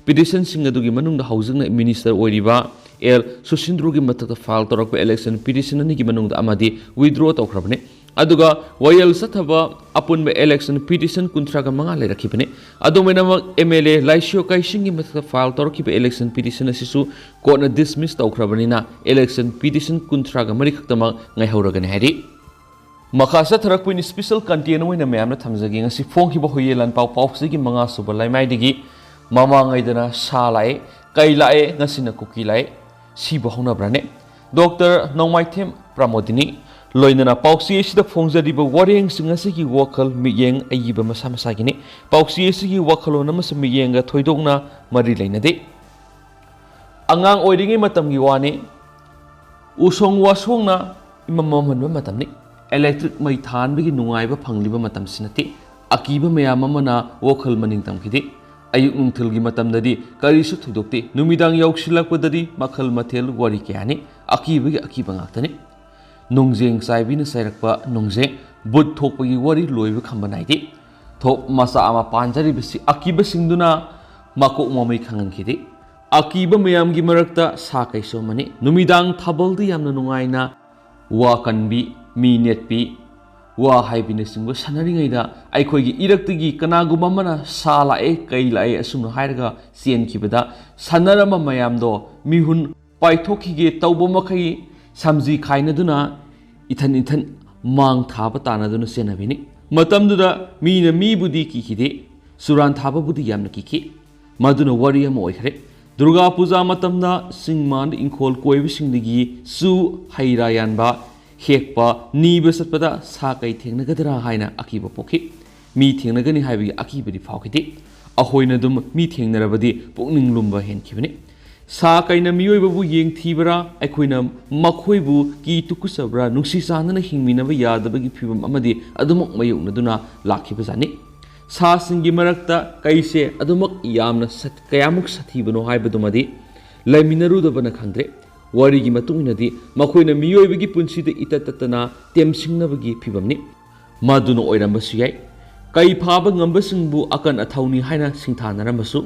Petitionꯁꯤꯡ ꯑꯗꯨꯒꯤ ꯃꯅꯨꯡꯗ ꯍꯧꯖꯤꯛꯅ minister ꯑꯣꯏꯔꯤꯕ L ꯁꯨꯁꯤꯟꯗ꯭ꯔꯣꯒꯤ ꯃꯊꯛꯇ file ꯇꯧꯔꯛꯄ election petition ꯑꯅꯤꯒꯤ ꯃꯅꯨꯡꯗ ꯑꯃꯗꯤ withdraw ꯇꯧꯈ꯭ꯔꯕꯅꯤ꯫ ꯑꯗꯨꯒ ꯋꯥꯌꯦꯜ ꯆꯠꯊꯕ ꯑꯄꯨꯟꯕ election petition ꯀꯨꯟꯊ꯭ꯔꯥꯒ ꯃꯉꯥ ꯂꯩꯔꯛꯈꯤꯕꯅꯤ꯫ ꯑꯗꯨꯝ ꯑꯣꯏꯅꯃꯛ, MLA ꯂꯥꯏꯁꯤꯌꯣ ꯀꯥꯏꯁꯤꯡꯒꯤ ꯃꯊꯛꯇ file ꯇꯧꯔꯛꯈꯤꯕ election petition ꯑꯁꯤꯁꯨ courtꯅ dismiss ꯇꯧꯈ꯭ꯔꯕꯅꯤꯅ, election petition ꯀꯨꯟꯊ꯭ꯔꯥꯒ ꯃꯔꯤ ꯈꯛꯇꯃꯛ ꯉꯥꯏꯍꯧꯔꯒꯅꯤ ꯍꯥꯏꯔꯤ꯫ ꯃꯈꯥ ꯆꯠꯊꯔꯛꯄ ꯑꯣꯏꯅ special content ꯑꯣꯏꯅ ꯃꯌꯥꯝꯅ ꯊꯝꯖꯒꯦ꯫ ꯉꯁꯤ ꯐꯣꯡꯈꯤꯕ ꯍꯨꯏꯌꯦꯟ ꯂꯥꯟꯄꯥꯎ ꯄꯥꯎꯆꯦꯒꯤ ꯃꯉꯥ ꯁꯨꯕ ꯂꯩꯃꯥꯏꯗꯒꯤ, ꯃꯃꯥꯡꯉꯩꯗꯅ ꯁꯥ ꯂꯥꯛꯑꯦ, ꯀꯩ ꯂꯥꯛꯑꯦ, ꯉꯁꯤꯅ ꯀꯨꯀꯤ ꯂꯥꯛꯑꯦ, ꯁꯤꯕꯨ ꯍꯧꯅꯕ꯭ꯔꯅꯦ? ꯗꯣꯛꯇꯔ ꯅꯣꯡꯃꯥꯏꯊꯦꯝ ꯄ꯭ꯔꯃꯣꯗꯤꯅꯤ꯫ ꯂꯣꯏꯅꯅ ꯄꯥꯎꯆꯦ ꯑꯁꯤꯗ ꯐꯣꯡꯖꯔꯤꯕ ꯋꯥꯔꯦꯡꯁꯤꯡ ꯑꯁꯤꯒꯤ ꯋꯥꯈꯜ ꯃꯤꯠꯌꯦꯡ ꯑꯏꯕ ꯃꯁꯥ ꯃꯁꯥꯒꯤꯅꯤ꯫ ꯄꯥꯎꯆꯦ ꯑꯁꯤꯒꯤ ꯋꯥꯈꯜꯂꯣꯟ ꯑꯃꯁꯨꯡ ꯃꯤꯠꯌꯦꯡꯒ ꯊꯣꯏꯗꯣꯛꯅ ꯃꯔꯤ ꯂꯩꯅꯗꯦ꯫ ꯑꯉꯥꯡ ꯑꯣꯏꯔꯤꯉꯩ ꯃꯇꯝꯒꯤ ꯋꯥꯅꯤ꯫ ꯎꯁꯣꯡ ꯋꯥꯁꯣꯡꯅ ꯏꯃꯝ ꯃꯝꯍꯟꯕ ꯃꯇꯝꯅꯤ꯫ Electric ꯃꯩ ꯊꯥꯟꯕꯒꯤ ꯅꯨꯡꯉꯥꯏꯕ ꯐꯪꯂꯤꯕ ꯃꯇꯝꯁꯤ ꯅꯠꯇꯦ꯫ ꯑꯀꯤꯕ ꯃꯌꯥꯝ ꯑꯃꯅ ꯋꯥꯈꯜ ꯃꯅꯤꯡ ꯇꯝꯈꯤꯗꯦ꯫ ꯑꯌꯨꯛ ꯅꯨꯡꯊꯤꯜꯒꯤ ꯃꯇꯝꯗꯗꯤ ꯀꯔꯤꯁꯨ ꯊꯣꯏꯗꯣꯛꯇꯦ꯫ ꯅꯨꯃꯤꯗꯥꯡ ꯌꯧꯁꯤꯜꯂꯛꯄꯗꯗꯤ ꯃꯈꯜ ꯃꯊꯦꯜ ꯋꯥꯔꯤ ꯀꯌꯥꯅꯤ꯫ ꯑꯀꯤꯕꯒꯤ ꯑꯀꯤꯕ ꯉꯥꯛꯇꯅꯤ꯫ ꯅꯣꯡꯖꯦꯡ ꯆꯥꯏꯕꯤꯅ ꯆꯥꯏꯔꯛꯄ ꯅꯣꯡꯖꯦꯡ, ꯚꯨꯠ ꯊꯣꯛꯄꯒꯤ ꯋꯥꯔꯤ ꯂꯣꯏꯕ ꯈꯝꯕ ꯅꯥꯏꯗꯦ꯫ ꯊꯣꯞ ꯃꯆꯥ ꯑꯃ ꯄꯥꯟꯖꯔꯤꯕꯁꯤ ꯑꯀꯤꯕꯁꯤꯡꯗꯨꯅ ꯃꯀꯣꯛ ꯃꯃꯩ ꯈꯪꯍꯟꯈꯤꯗꯦ꯫ ꯑꯀꯤꯕ ꯃꯌꯥꯝꯒꯤ ꯃꯔꯛꯇ ꯁꯥ ꯀꯩꯁꯨ ꯑꯃꯅꯤ꯫ ꯅꯨꯃꯤꯗꯥꯡ ꯊꯥꯕꯜꯗ ꯌꯥꯝꯅ ꯅꯨꯡꯉꯥꯏꯅ ꯋꯥ ꯀꯟꯕꯤ, ꯃꯤ ꯅꯦꯠꯄꯤ, ꯋꯥ ꯍꯥꯏꯕꯤꯅꯆꯤꯡꯕ ꯁꯥꯟꯅꯔꯤꯉꯩꯗ ꯑꯩꯈꯣꯏꯒꯤ ꯏꯔꯛꯇꯒꯤ ꯀꯅꯥꯒꯨꯝꯕ ꯑꯃꯅ "ꯁꯥ ꯂꯥꯛꯑꯦ, ꯀꯩ ꯂꯥꯛꯑꯦ" ꯑꯁꯨꯝꯅ ꯍꯥꯏꯔꯒ ꯆꯦꯟꯈꯤꯕꯗ, ꯁꯥꯟꯅꯔꯝꯕ ꯃꯌꯥꯝꯗꯣ ꯃꯤꯍꯨꯟ ꯄꯥꯏꯊꯣꯛꯈꯤꯒꯦ ꯇꯧꯕ ꯃꯈꯩ ꯁꯝꯖꯤ ꯈꯥꯏꯅꯗꯨꯅ ꯏꯊꯟ ꯏꯊꯟ ꯃꯥꯡ ꯊꯥꯕ ꯇꯥꯅꯗꯨꯅ ꯆꯦꯟꯅꯕꯤꯅꯤ꯫ ꯃꯇꯝꯗꯨꯗ ꯃꯤꯅ ꯃꯤꯕꯨꯗꯤ ꯀꯤꯈꯤꯗꯦ, ꯆꯨꯔꯥꯟ ꯊꯥꯕꯕꯨꯗꯤ ꯌꯥꯝꯅ ꯀꯤꯈꯤ꯫ ꯃꯗꯨꯅ ꯋꯥꯔꯤ ꯑꯃ ꯑꯣꯏꯈ꯭ꯔꯦ꯫ ꯗꯨꯔꯒꯥ ꯄꯨꯖꯥ ꯃꯇꯝꯗ ꯆꯤꯡ ꯃꯥꯟꯗ ꯏꯪꯈꯣꯜ ꯀꯣꯏꯕꯁꯤꯡꯗꯒꯤ ꯆꯨ, ꯍꯩ ꯔꯥ ꯌꯥꯟꯕ, ꯍꯦꯛꯄ, ꯅꯤꯕ ꯆꯠꯄꯗ ꯁꯥ ꯀꯩ ꯊꯦꯡꯅꯒꯗ꯭ꯔꯥ ꯍꯥꯏꯅ ꯑꯀꯤꯕ ꯄꯣꯛꯈꯤ꯫ ꯃꯤ ꯊꯦꯡꯅꯒꯅꯤ ꯍꯥꯏꯕꯒꯤ ꯑꯀꯤꯕꯗꯤ ꯐꯥꯎꯈꯤꯗꯦ꯫ ꯑꯩꯈꯣꯏꯅ ꯑꯗꯨꯝ ꯃꯤ ꯊꯦꯡꯅꯔꯕꯗꯤ ꯄꯨꯛꯅꯤꯡ ꯂꯨꯝꯕ ꯍꯦꯟꯈꯤꯕꯅꯤ꯫ ꯁꯥ ꯀꯩꯅ ꯃꯤꯑꯣꯏꯕꯕꯨ ꯌꯦꯡꯊꯤꯕ꯭ꯔꯥ, ꯑꯩꯈꯣꯏꯅ ꯃꯈꯣꯏꯕꯨ ꯀꯤ ꯇꯨꯀꯨꯠꯆꯕ꯭ꯔꯥ, ꯅꯨꯡꯁꯤ ꯆꯥꯟꯅꯅ ꯍꯤꯡꯃꯤꯟꯅꯕ ꯌꯥꯗꯕꯒꯤ ꯐꯤꯕꯝ ꯑꯃꯗꯤ ꯑꯗꯨꯃꯛ ꯃꯥꯌꯣꯛꯅꯗꯨꯅ ꯂꯥꯛꯈꯤꯕꯖꯥꯠꯅꯤ꯫ ꯁꯥꯁꯤꯡꯒꯤ ꯃꯔꯛꯇ ꯀꯩꯁꯦ ꯑꯗꯨꯃꯛ ꯌꯥꯝꯅ ꯁꯠ-, ꯀꯌꯥꯃꯨꯛ ꯁꯥꯊꯤꯕꯅꯣ ꯍꯥꯏꯕꯗꯨꯃꯗꯤ ꯂꯩꯃꯤꯟꯅꯔꯨꯗꯕꯅ ꯈꯪꯗ꯭ꯔꯦ꯫ ꯋꯥꯔꯤꯒꯤ ꯃꯇꯨꯡ ꯏꯟꯅꯗꯤ ꯃꯈꯣꯏꯅ ꯃꯤꯑꯣꯏꯕꯒꯤ ꯄꯨꯟꯁꯤꯗ ꯏꯇꯠ ꯇꯠꯇꯅ ꯇꯦꯝꯁꯤꯡꯅꯕꯒꯤ ꯐꯤꯕꯝꯅꯤ꯫ ꯃꯗꯨꯅ ꯑꯣꯏꯔꯝꯕꯁꯨ ꯌꯥꯏ꯫ ꯀꯩ ꯐꯥꯕ ꯉꯝꯕꯁꯤꯡꯕꯨ ꯑꯀꯟ ꯑꯊꯧꯅꯤ ꯍꯥꯏꯅ ꯁꯤꯡꯊꯥꯅꯔꯝꯕꯁꯨ,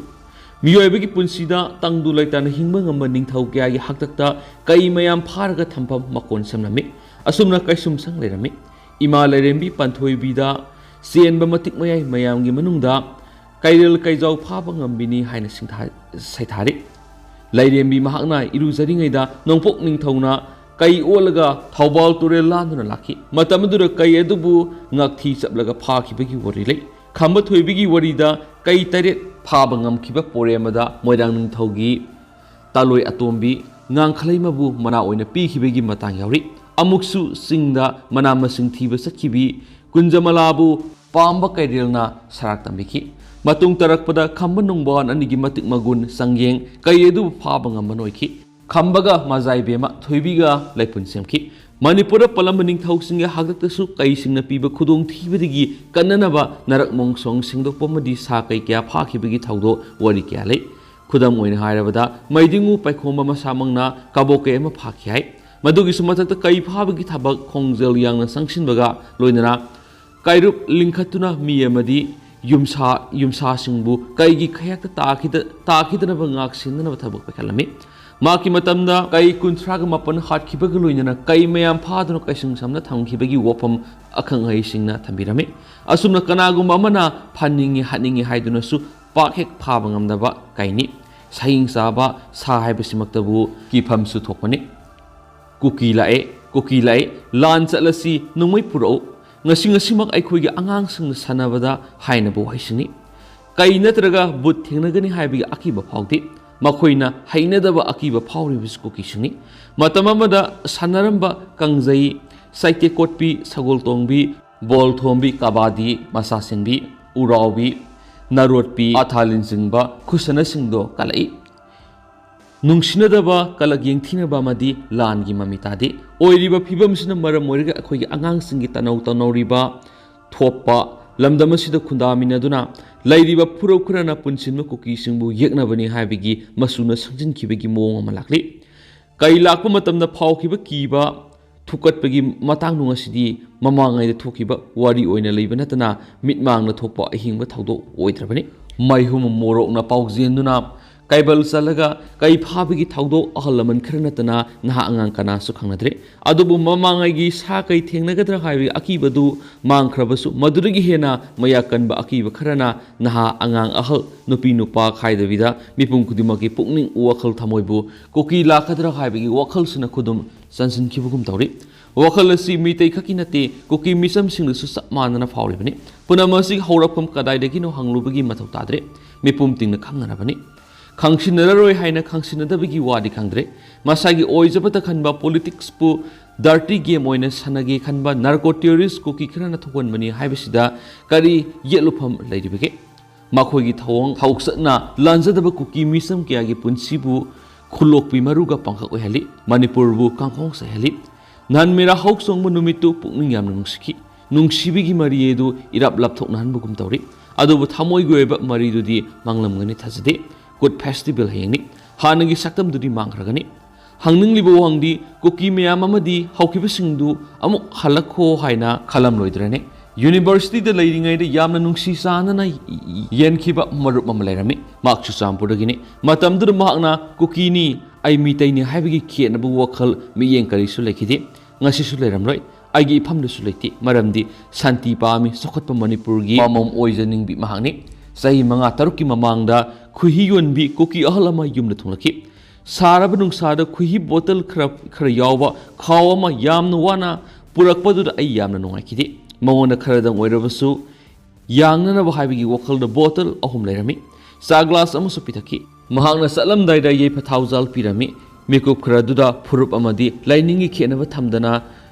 ꯃꯤꯑꯣꯏꯕꯒꯤ ꯄꯨꯟꯁꯤꯗ ꯇꯪꯗꯨ ꯂꯩꯇꯥꯅ ꯍꯤꯡꯕ ꯉꯝꯕ ꯅꯤꯡꯊꯧ ꯀꯌꯥꯒꯤ ꯍꯥꯛꯇꯛꯇ ꯀꯩ ꯃꯌꯥꯝ ꯐꯥꯔꯒ ꯊꯝꯐꯝ ꯃꯀꯣꯟ ꯁꯦꯝꯂꯝꯃꯤ꯫ ꯑꯁꯨꯝꯅ ꯀꯩꯁꯨꯝꯁꯪ ꯂꯩꯔꯝꯃꯤ꯫ ꯏꯃꯥ ꯂꯥꯏꯔꯦꯝꯕꯤ ꯄꯥꯟꯊꯣꯏꯕꯤꯗ ꯆꯦꯟꯕ ꯃꯇꯤꯛ ꯃꯌꯥꯏ ꯃꯌꯥꯝꯒꯤ ꯃꯅꯨꯡꯗ ꯀꯩꯔꯦꯜ ꯀꯩꯖꯥꯎ ꯐꯥꯕ ꯉꯝꯕꯤꯅꯤ ꯍꯥꯏꯅ ꯁꯤꯡꯊꯥ-, ꯁꯩꯊꯥꯔꯤ꯫ ꯂꯥꯏꯔꯦꯝꯕꯤ ꯃꯍꯥꯛꯅ ꯏꯔꯨꯖꯔꯤꯉꯩꯗ ꯅꯣꯡꯄꯣꯛ ꯅꯤꯡꯊꯧꯅ ꯀꯩ ꯑꯣꯜꯂꯒ ꯊꯧꯕꯥꯜ ꯇꯨꯔꯦꯜ ꯂꯥꯟꯗꯨꯅ ꯂꯥꯛꯈꯤ꯫ ꯃꯇꯝ ꯑꯗꯨꯗ ꯀꯩ ꯑꯗꯨꯕꯨ ꯉꯥꯛꯊꯤ ꯆꯞꯂꯒ ꯐꯥꯈꯤꯕꯒꯤ ꯋꯥꯔꯤ ꯂꯩ꯫ ꯈꯝꯕ ꯊꯣꯏꯕꯤꯒꯤ ꯋꯥꯔꯤꯗ ꯀꯩ ꯇꯔꯦꯠ ꯐꯥꯕ ꯉꯝꯈꯤꯕ ꯄꯣꯔꯦꯝ ꯑꯃꯗ ꯃꯣꯏꯔꯥꯡ ꯅꯤꯡꯊꯧꯒꯤ ꯇꯥꯂꯣꯏ ꯑꯇꯣꯝꯕꯤ ꯉꯥꯡꯈꯂꯩꯃꯕꯨ ꯃꯅꯥ ꯑꯣꯏꯅ ꯄꯤꯈꯤꯕꯒꯤ ꯃꯇꯥꯡ ꯌꯥꯎꯔꯤ꯫ ꯑꯃꯨꯛꯁꯨ ꯆꯤꯡꯗ ꯃꯅꯥ ꯃꯁꯤꯡ ꯊꯤꯕ ꯆꯠꯈꯤꯕꯤ ꯀꯨꯟꯖꯃꯂꯥꯕꯨ ꯄꯥꯝꯕ ꯀꯩꯔꯦꯜꯅ ꯁꯔꯥꯛ ꯇꯝꯕꯤꯈꯤ꯫ ꯃꯇꯨꯡ ꯇꯥꯔꯛꯄꯗ ꯈꯝꯕ ꯅꯨꯡꯕꯥꯟ ꯑꯅꯤꯒꯤ ꯃꯇꯤꯛ ꯃꯒꯨꯟ ꯆꯥꯡꯌꯦꯡ ꯀꯩ ꯑꯗꯨꯕꯨ ꯐꯥꯕ ꯉꯝꯕꯅ ꯑꯣꯏꯈꯤ꯫ ꯈꯝꯕꯒ ꯃꯖꯥꯏꯕꯦꯝꯃ ꯊꯣꯏꯕꯤꯒ ꯂꯩꯄꯨꯟ ꯁꯦꯝꯈꯤ꯫ ꯃꯅꯤꯄꯨꯔꯗ ꯄꯥꯜꯂꯝꯕ ꯅꯤꯡꯊꯧꯁꯤꯡꯒꯤ ꯍꯥꯛꯇꯛꯇꯁꯨ ꯀꯩꯁꯤꯡꯅ ꯄꯤꯕ ꯈꯨꯗꯣꯡꯊꯤꯕꯗꯒꯤ ꯀꯟꯅꯅꯕ ꯅꯔꯛ ꯃꯣꯡꯁꯣꯡ ꯁꯦꯡꯗꯣꯛꯄ ꯑꯃꯗꯤ ꯁꯥ ꯀꯩ ꯀꯌꯥ ꯐꯥꯈꯤꯕꯒꯤ ꯊꯧꯗꯣꯛ ꯋꯥꯔꯤ ꯀꯌꯥ ꯂꯩ꯫ ꯈꯨꯗꯝ ꯑꯣꯏꯅ ꯍꯥꯏꯔꯕꯗ, ꯃꯩꯗꯤꯡꯉꯨ ꯄꯥꯏꯈꯣꯝꯕ ꯃꯁꯥꯃꯛꯅ ꯀꯕꯣꯛ ꯀꯩ ꯑꯃ ꯐꯥꯈꯤ ꯍꯥꯏ꯫ ꯃꯗꯨꯒꯤꯁꯨ ꯃꯊꯛꯇ ꯀꯩ ꯐꯥꯕꯒꯤ ꯊꯕꯛ ꯈꯣꯡꯖꯦꯜ ꯌꯥꯡꯅ ꯆꯪꯁꯤꯟꯕꯒ ꯂꯣꯏꯅꯅ ꯀꯩꯔꯨꯞ ꯂꯤꯡꯈꯠꯇꯨꯅ ꯃꯤ ꯑꯃꯗꯤ ꯌꯨꯝꯁꯥ ꯌꯨꯝꯁꯥꯁꯤꯡꯕꯨ ꯀꯩꯒꯤ ꯈꯌꯥꯛꯇ ꯇꯥꯈꯤꯗ ꯇꯥꯈꯤꯗꯅꯕ ꯉꯥꯛ ꯁꯦꯟꯅꯅꯕ ꯊꯕꯛ ꯄꯥꯏꯈꯠꯂꯝꯃꯤ꯫ ꯃꯍꯥꯛꯀꯤ ꯃꯇꯝꯗ ꯀꯩ ꯀꯨꯟꯊ꯭ꯔꯥꯒ ꯃꯥꯄꯟ ꯍꯥꯠꯈꯤꯕꯒ ꯂꯣꯏꯅꯅ ꯀꯩ ꯃꯌꯥꯝ ꯐꯥꯗꯨꯅ ꯀꯩꯁꯨꯝ ꯁꯝꯅ ꯊꯝꯈꯤꯕꯒꯤ ꯋꯥꯐꯝ ꯑꯈꯪ ꯑꯍꯩꯁꯤꯡꯅ ꯊꯝꯕꯤꯔꯝꯃꯤ꯫ ꯑꯁꯨꯝꯅ ꯀꯅꯥꯒꯨꯝꯕ ꯑꯃꯅ ꯐꯥꯅꯤꯡꯉꯤ ꯍꯥꯠꯅꯤꯡꯉꯤ ꯍꯥꯏꯗꯨꯅꯁꯨ ꯄꯥꯛ ꯍꯦꯛ ꯐꯥꯕ ꯉꯝꯗꯕ ꯀꯩꯅꯤ꯫ ꯁꯍꯤꯡ ꯆꯥꯕ ꯁꯥ ꯍꯥꯏꯕꯁꯤꯃꯛꯇꯕꯨ ꯀꯤꯐꯝꯁꯨ ꯊꯣꯛꯄꯅꯤ꯫ ꯀꯨꯀꯤ ꯂꯥꯛꯑꯦ, ꯀꯨꯀꯤ ꯂꯥꯛꯑꯦ, ꯂꯥꯟ ꯆꯠꯂꯁꯤ, ꯅꯣꯡꯃꯩ ꯄꯨꯔꯛꯎ꯫ ꯉꯁꯤ ꯉꯁꯤꯃꯛ ꯑꯩꯈꯣꯏꯒꯤ ꯑꯉꯥꯡꯁꯤꯡꯅ ꯁꯥꯟꯅꯕꯗ ꯍꯥꯏꯅꯕ ꯋꯥꯍꯩꯁꯤꯡꯅꯤ꯫ ꯀꯩ ꯅꯠꯇ꯭ꯔꯒ ꯕꯨꯠ ꯊꯦꯡꯅꯒꯅꯤ ꯍꯥꯏꯕꯒꯤ ꯑꯀꯤꯕ ꯐꯥꯎꯗꯦ꯫ ꯃꯈꯣꯏꯅ ꯍꯩꯅꯗꯕ ꯑꯀꯤꯕ ꯐꯥꯎꯔꯤꯕꯁꯤ ꯀꯨꯀꯤꯁꯤꯡꯅꯤ꯫ ꯃꯇꯝ ꯑꯃꯗ ꯁꯥꯟꯅꯔꯝꯕ ꯀꯥꯡꯖꯩ, ꯆꯩꯇꯦꯛ ꯀꯣꯠꯄꯤ, ꯁꯒꯣꯜ ꯇꯣꯡꯕꯤ, ꯕꯣꯜ ꯊꯣꯝꯕꯤ, ꯀꯕꯥꯗꯤ, ꯃꯁꯥ ꯁꯦꯟꯕꯤ, ꯎꯔꯥꯎꯕꯤ, ꯅꯥꯔꯣꯠꯄꯤ, ꯑꯥꯊꯥ ꯂꯤꯟꯆꯤꯡꯕ ꯈꯨꯠꯁꯥꯟꯅꯁꯤꯡꯗꯣ ꯀꯜꯂꯛꯏ꯫ ꯅꯨꯡꯁꯤꯅꯗꯕ, ꯀꯂꯛ ꯌꯦꯡꯊꯤꯅꯕ ꯑꯃꯗꯤ ꯂꯥꯟꯒꯤ ꯃꯃꯤ ꯇꯥꯗꯦ꯫ ꯑꯣꯏꯔꯤꯕ ꯐꯤꯕꯝꯁꯤꯅ ꯃꯔꯝ ꯑꯣꯏꯔꯒ ꯑꯩꯈꯣꯏꯒꯤ ꯑꯉꯥꯡꯁꯤꯡꯒꯤ ꯇꯅꯧ ꯇꯧꯅꯧꯔꯤꯕ ꯊꯣꯛꯄ ꯂꯝꯗꯝ ꯑꯁꯤꯗ ꯈꯨꯟꯗꯥꯃꯤꯟꯅꯗꯨꯅ ꯂꯩꯔꯤꯕ ꯐꯨꯔꯨꯞ ꯈꯔꯅ ꯄꯨꯟꯁꯤꯟꯕ ꯀꯨꯀꯤꯁꯤꯡꯕꯨ ꯌꯦꯛꯅꯕꯅꯤ ꯍꯥꯏꯕꯒꯤ ꯃꯆꯨꯅ ꯁꯪꯖꯤꯟꯈꯤꯕꯒꯤ ꯃꯑꯣꯡ ꯑꯃ ꯂꯥꯛꯂꯤ꯫ ꯀꯩ ꯂꯥꯛꯄ ꯃꯇꯝꯗ ꯐꯥꯎꯈꯤꯕ ꯀꯤꯕ ꯊꯨꯀꯠꯄꯒꯤ ꯃꯇꯥꯡꯗꯣ ꯉꯁꯤꯗꯤ ꯃꯃꯥꯡꯉꯩꯗ ꯊꯣꯛꯈꯤꯕ ꯋꯥꯔꯤ ꯑꯣꯏꯅ ꯂꯩꯕ ꯅꯠꯇꯅ ꯃꯤꯠꯃꯥꯡꯗ ꯊꯣꯛꯄ ꯑꯍꯤꯡꯕ ꯊꯧꯗꯣꯛ ꯑꯣꯏꯗ꯭ꯔꯕꯅꯤ꯫ ꯃꯩꯍꯨꯝ ꯃꯣꯔꯣꯛꯅ ꯄꯥꯎꯖꯦꯟꯗꯨꯅ ꯀꯩꯕꯜ ꯆꯠꯂꯒ ꯀꯩ ꯐꯥꯕꯒꯤ ꯊꯧꯗꯣꯛ ꯑꯍꯜ ꯂꯃꯟ ꯈꯔ ꯅꯠꯇꯅ ꯅꯍꯥ ꯑꯉꯥꯡ ꯀꯅꯥꯁꯨ ꯈꯪꯅꯗ꯭ꯔꯦ꯫ ꯑꯗꯨꯕꯨ ꯃꯃꯥꯡꯉꯩꯒꯤ ꯁꯥ ꯀꯩ ꯊꯦꯡꯅꯒꯗ꯭ꯔꯥ ꯍꯥꯏꯕꯒꯤ ꯑꯀꯤꯕꯗꯨ ꯃꯥꯡꯈ꯭ꯔꯕꯁꯨ, ꯃꯗꯨꯗꯒꯤ ꯍꯦꯟꯅ ꯃꯌꯥ ꯀꯟꯕ ꯑꯀꯤꯕ ꯈꯔꯅ ꯅꯍꯥ ꯑꯉꯥꯡ ꯑꯍꯜ ꯅꯨꯄꯤ ꯅꯨꯄꯥ ꯈꯥꯏꯗꯕꯤꯗ ꯃꯤꯄꯨꯝ ꯈꯨꯗꯤꯡꯃꯛꯀꯤ ꯄꯨꯛꯅꯤꯡ ꯋꯥꯈꯜ ꯊꯃꯣꯏꯕꯨ ꯀꯨꯀꯤ ꯂꯥꯛꯀꯗ꯭ꯔꯥ ꯍꯥꯏꯕꯒꯤ ꯋꯥꯈꯜꯁꯤꯅ ꯈꯨꯗꯨꯝ ꯆꯟꯁꯤꯟꯈꯤꯕꯒꯨꯝ ꯇꯧꯔꯤ꯫ ꯋꯥꯈꯜ ꯑꯁꯤ ꯃꯤꯇꯩ ꯈꯛꯀꯤ ꯅꯠꯇꯦ, ꯀꯨꯀꯤ ꯃꯤꯆꯝꯁꯤꯡꯗꯁꯨ ꯆꯞ ꯃꯥꯟꯅꯅ ꯐꯥꯎꯔꯤꯕꯅꯤ꯫ ꯄꯨꯝꯅꯃꯛ ꯑꯁꯤ ꯍꯧꯔꯛꯐꯝ ꯀꯗꯥꯏꯗꯒꯤꯅꯣ ꯍꯪꯂꯨꯕꯒꯤ ꯃꯊꯧ ꯇꯥꯗ꯭ꯔꯦ꯫ ꯃꯤꯄꯨꯝ ꯇꯤꯡꯅ ꯈꯪꯅꯔꯕꯅꯤ꯫ ꯈꯪꯁꯤꯟꯅꯔꯔꯣꯏ ꯍꯥꯏꯅ ꯈꯪꯁꯤꯟꯅꯗꯕꯒꯤ ꯋꯥꯗꯤ ꯈꯪꯗ꯭ꯔꯦ꯫ ꯃꯁꯥꯒꯤ ꯑꯣꯏꯖꯕꯇ ꯈꯟꯕ, ꯄꯣꯂꯤꯇꯤꯛꯁꯄꯨ ꯗꯔꯇꯤ ꯒꯦꯝ ꯑꯣꯏꯅ ꯁꯥꯟꯅꯒꯦ ꯈꯟꯕ ꯅꯥꯔꯀꯣ ꯇꯦꯔꯣꯔꯤꯁ ꯀꯨꯀꯤ ꯈꯔꯅ ꯊꯣꯛꯍꯟꯕꯅꯤ ꯍꯥꯏꯕꯁꯤꯗ ꯀꯔꯤ ꯌꯦꯠꯂꯨꯐꯝ ꯂꯩꯔꯤꯕꯒꯦ? ꯃꯈꯣꯏꯒꯤ ꯊꯧꯑꯣꯡ ꯊꯧꯆꯠꯅ ꯂꯥꯟꯖꯗꯕ ꯀꯨꯀꯤ ꯃꯤꯆꯝ ꯀꯌꯥꯒꯤ ꯄꯨꯟꯁꯤꯕꯨ ꯈꯨꯂꯣꯛꯄꯤ ꯃꯔꯨꯒ ꯄꯥꯡꯈꯛ ꯑꯣꯏꯍꯜꯂꯤ, ꯃꯅꯤꯄꯨꯔꯕꯨ ꯀꯥꯡꯈꯣꯡ ꯆꯥꯏꯍꯜꯂꯤ꯫ ꯅꯟ ꯃꯦꯔꯥ ꯍꯧ ꯆꯣꯡꯕ ꯅꯨꯃꯤꯠꯇꯨ ꯄꯨꯛꯅꯤꯡ ꯌꯥꯝꯅ ꯅꯨꯡꯁꯤꯈꯤ꯫ ꯅꯨꯡꯁꯤꯕꯒꯤ ꯃꯔꯤ ꯑꯗꯨ ꯏꯔꯥꯞ ꯂꯥꯞꯊꯣꯛꯅꯍꯟꯕꯒꯨꯝ ꯇꯧꯔꯤ꯫ ꯑꯗꯨꯕꯨ ꯊꯃꯣꯏꯒꯤ ꯑꯣꯏꯕ ꯃꯔꯤꯗꯨꯗꯤ ꯃꯥꯡꯂꯝꯒꯅꯤ ꯊꯥꯖꯗꯦ꯫ ꯀꯨꯠ ꯐꯦꯁꯇꯤꯚꯦꯜ ꯍꯌꯦꯡꯅꯤ꯫ ꯍꯥꯟꯅꯒꯤ ꯁꯛꯇꯝꯗꯨꯗꯤ ꯃꯥꯡꯈ꯭ꯔꯒꯅꯤ꯫ ꯍꯪꯅꯤꯡꯂꯤꯕ ꯋꯥꯍꯪꯗꯤ, ꯀꯨꯀꯤ ꯃꯌꯥꯝ ꯑꯃꯗꯤ ꯍꯧꯈꯤꯕꯁꯤꯡꯗꯨ ꯑꯃꯨꯛ ꯍꯜꯂꯛꯈꯣ ꯍꯥꯏꯅ ꯈꯜꯂꯝꯂꯣꯏꯗ꯭ꯔꯅꯦ? ꯌꯨꯅꯤꯚꯔꯁꯤꯇꯤꯗ ꯂꯩꯔꯤꯉꯩꯗ ꯌꯥꯝꯅ ꯅꯨꯡꯁꯤ ꯆꯥꯟꯅꯅ ꯌꯦꯟꯈꯤꯕ ꯃꯔꯨꯞ ꯑꯃ ꯂꯩꯔꯝꯃꯤ꯫ ꯃꯍꯥꯛ ꯆꯨꯔꯆꯥꯟꯄꯨꯔꯗꯒꯤꯅꯤ꯫ ꯃꯇꯝꯗꯨꯗ ꯃꯍꯥꯛꯅ ꯀꯨꯀꯤꯅꯤ, ꯑꯩ ꯃꯤꯇꯩꯅꯤ ꯍꯥꯏꯕꯒꯤ ꯈꯦꯠꯅꯕ ꯋꯥꯈꯜ, ꯃꯤꯠꯌꯦꯡ ꯀꯔꯤꯁꯨ ꯂꯩꯈꯤꯗꯦ꯫ ꯉꯁꯤꯁꯨ ꯂꯩꯔꯝꯂꯣꯏ꯫ ꯑꯩꯒꯤ ꯏꯐꯝꯗꯁꯨ ꯂꯩꯇꯦ꯫ ꯃꯔꯝꯗꯤ ꯁꯥꯟꯇꯤ ꯄꯥꯝꯃꯤ, ꯆꯥꯎꯈꯠꯄ ꯃꯅꯤꯄꯨꯔꯒꯤ ꯃꯃꯣꯝ ꯑꯣꯏꯖꯅꯤꯡꯕꯤ ꯃꯍꯥꯛꯅꯤ꯫ ꯆꯍꯤ ꯃꯉꯥ ꯇꯔꯨꯛꯀꯤ ꯃꯃꯥꯡꯗ ꯈꯣꯏꯍꯤ ꯌꯣꯟꯕꯤ ꯀꯨꯀꯤ ꯑꯍꯜ ꯑꯃ ꯌꯨꯝꯗ ꯊꯨꯡꯂꯛꯈꯤ꯫ ꯁꯥꯔꯕ ꯅꯨꯡꯁꯥꯗ ꯈꯣꯏꯍꯤ ꯕꯣꯇꯜ ꯈꯔ, ꯈꯔ ꯌꯥꯎꯕ ꯈꯥꯎ ꯑꯃ ꯌꯥꯝꯅ ꯋꯥꯅ ꯄꯨꯔꯛꯄꯗꯨꯗ ꯑꯩ ꯌꯥꯝꯅ ꯅꯨꯡꯉꯥꯏꯈꯤꯗꯦ꯫ ꯃꯉꯣꯟꯗ ꯈꯔꯗꯪ ꯑꯣꯏꯔꯕꯁꯨ ꯌꯥꯡꯅꯅꯕ ꯍꯥꯏꯕꯒꯤ ꯋꯥꯈꯜꯗ ꯕꯣꯇꯜ ꯑꯍꯨꯝ ꯂꯩꯔꯝꯃꯤ꯫ ꯆꯥ ꯒ꯭ꯂꯥꯁ ꯑꯃꯁꯨ ꯄꯤꯊꯛꯈꯤ꯫ ꯃꯍꯥꯛꯅ ꯆꯠꯂꯝꯗꯥꯏꯗ ꯌꯥꯏꯐ ꯊꯥꯎꯖꯥꯜ ꯄꯤꯔꯝꯃꯤ꯫ ꯃꯤꯀꯨꯞ ꯈꯔꯗꯨꯗ ꯐꯨꯔꯨꯞ ꯑꯃꯗꯤ ꯂꯥꯏꯅꯤꯡꯒꯤ ꯈꯦꯠꯅꯕ ꯊꯝꯗꯅ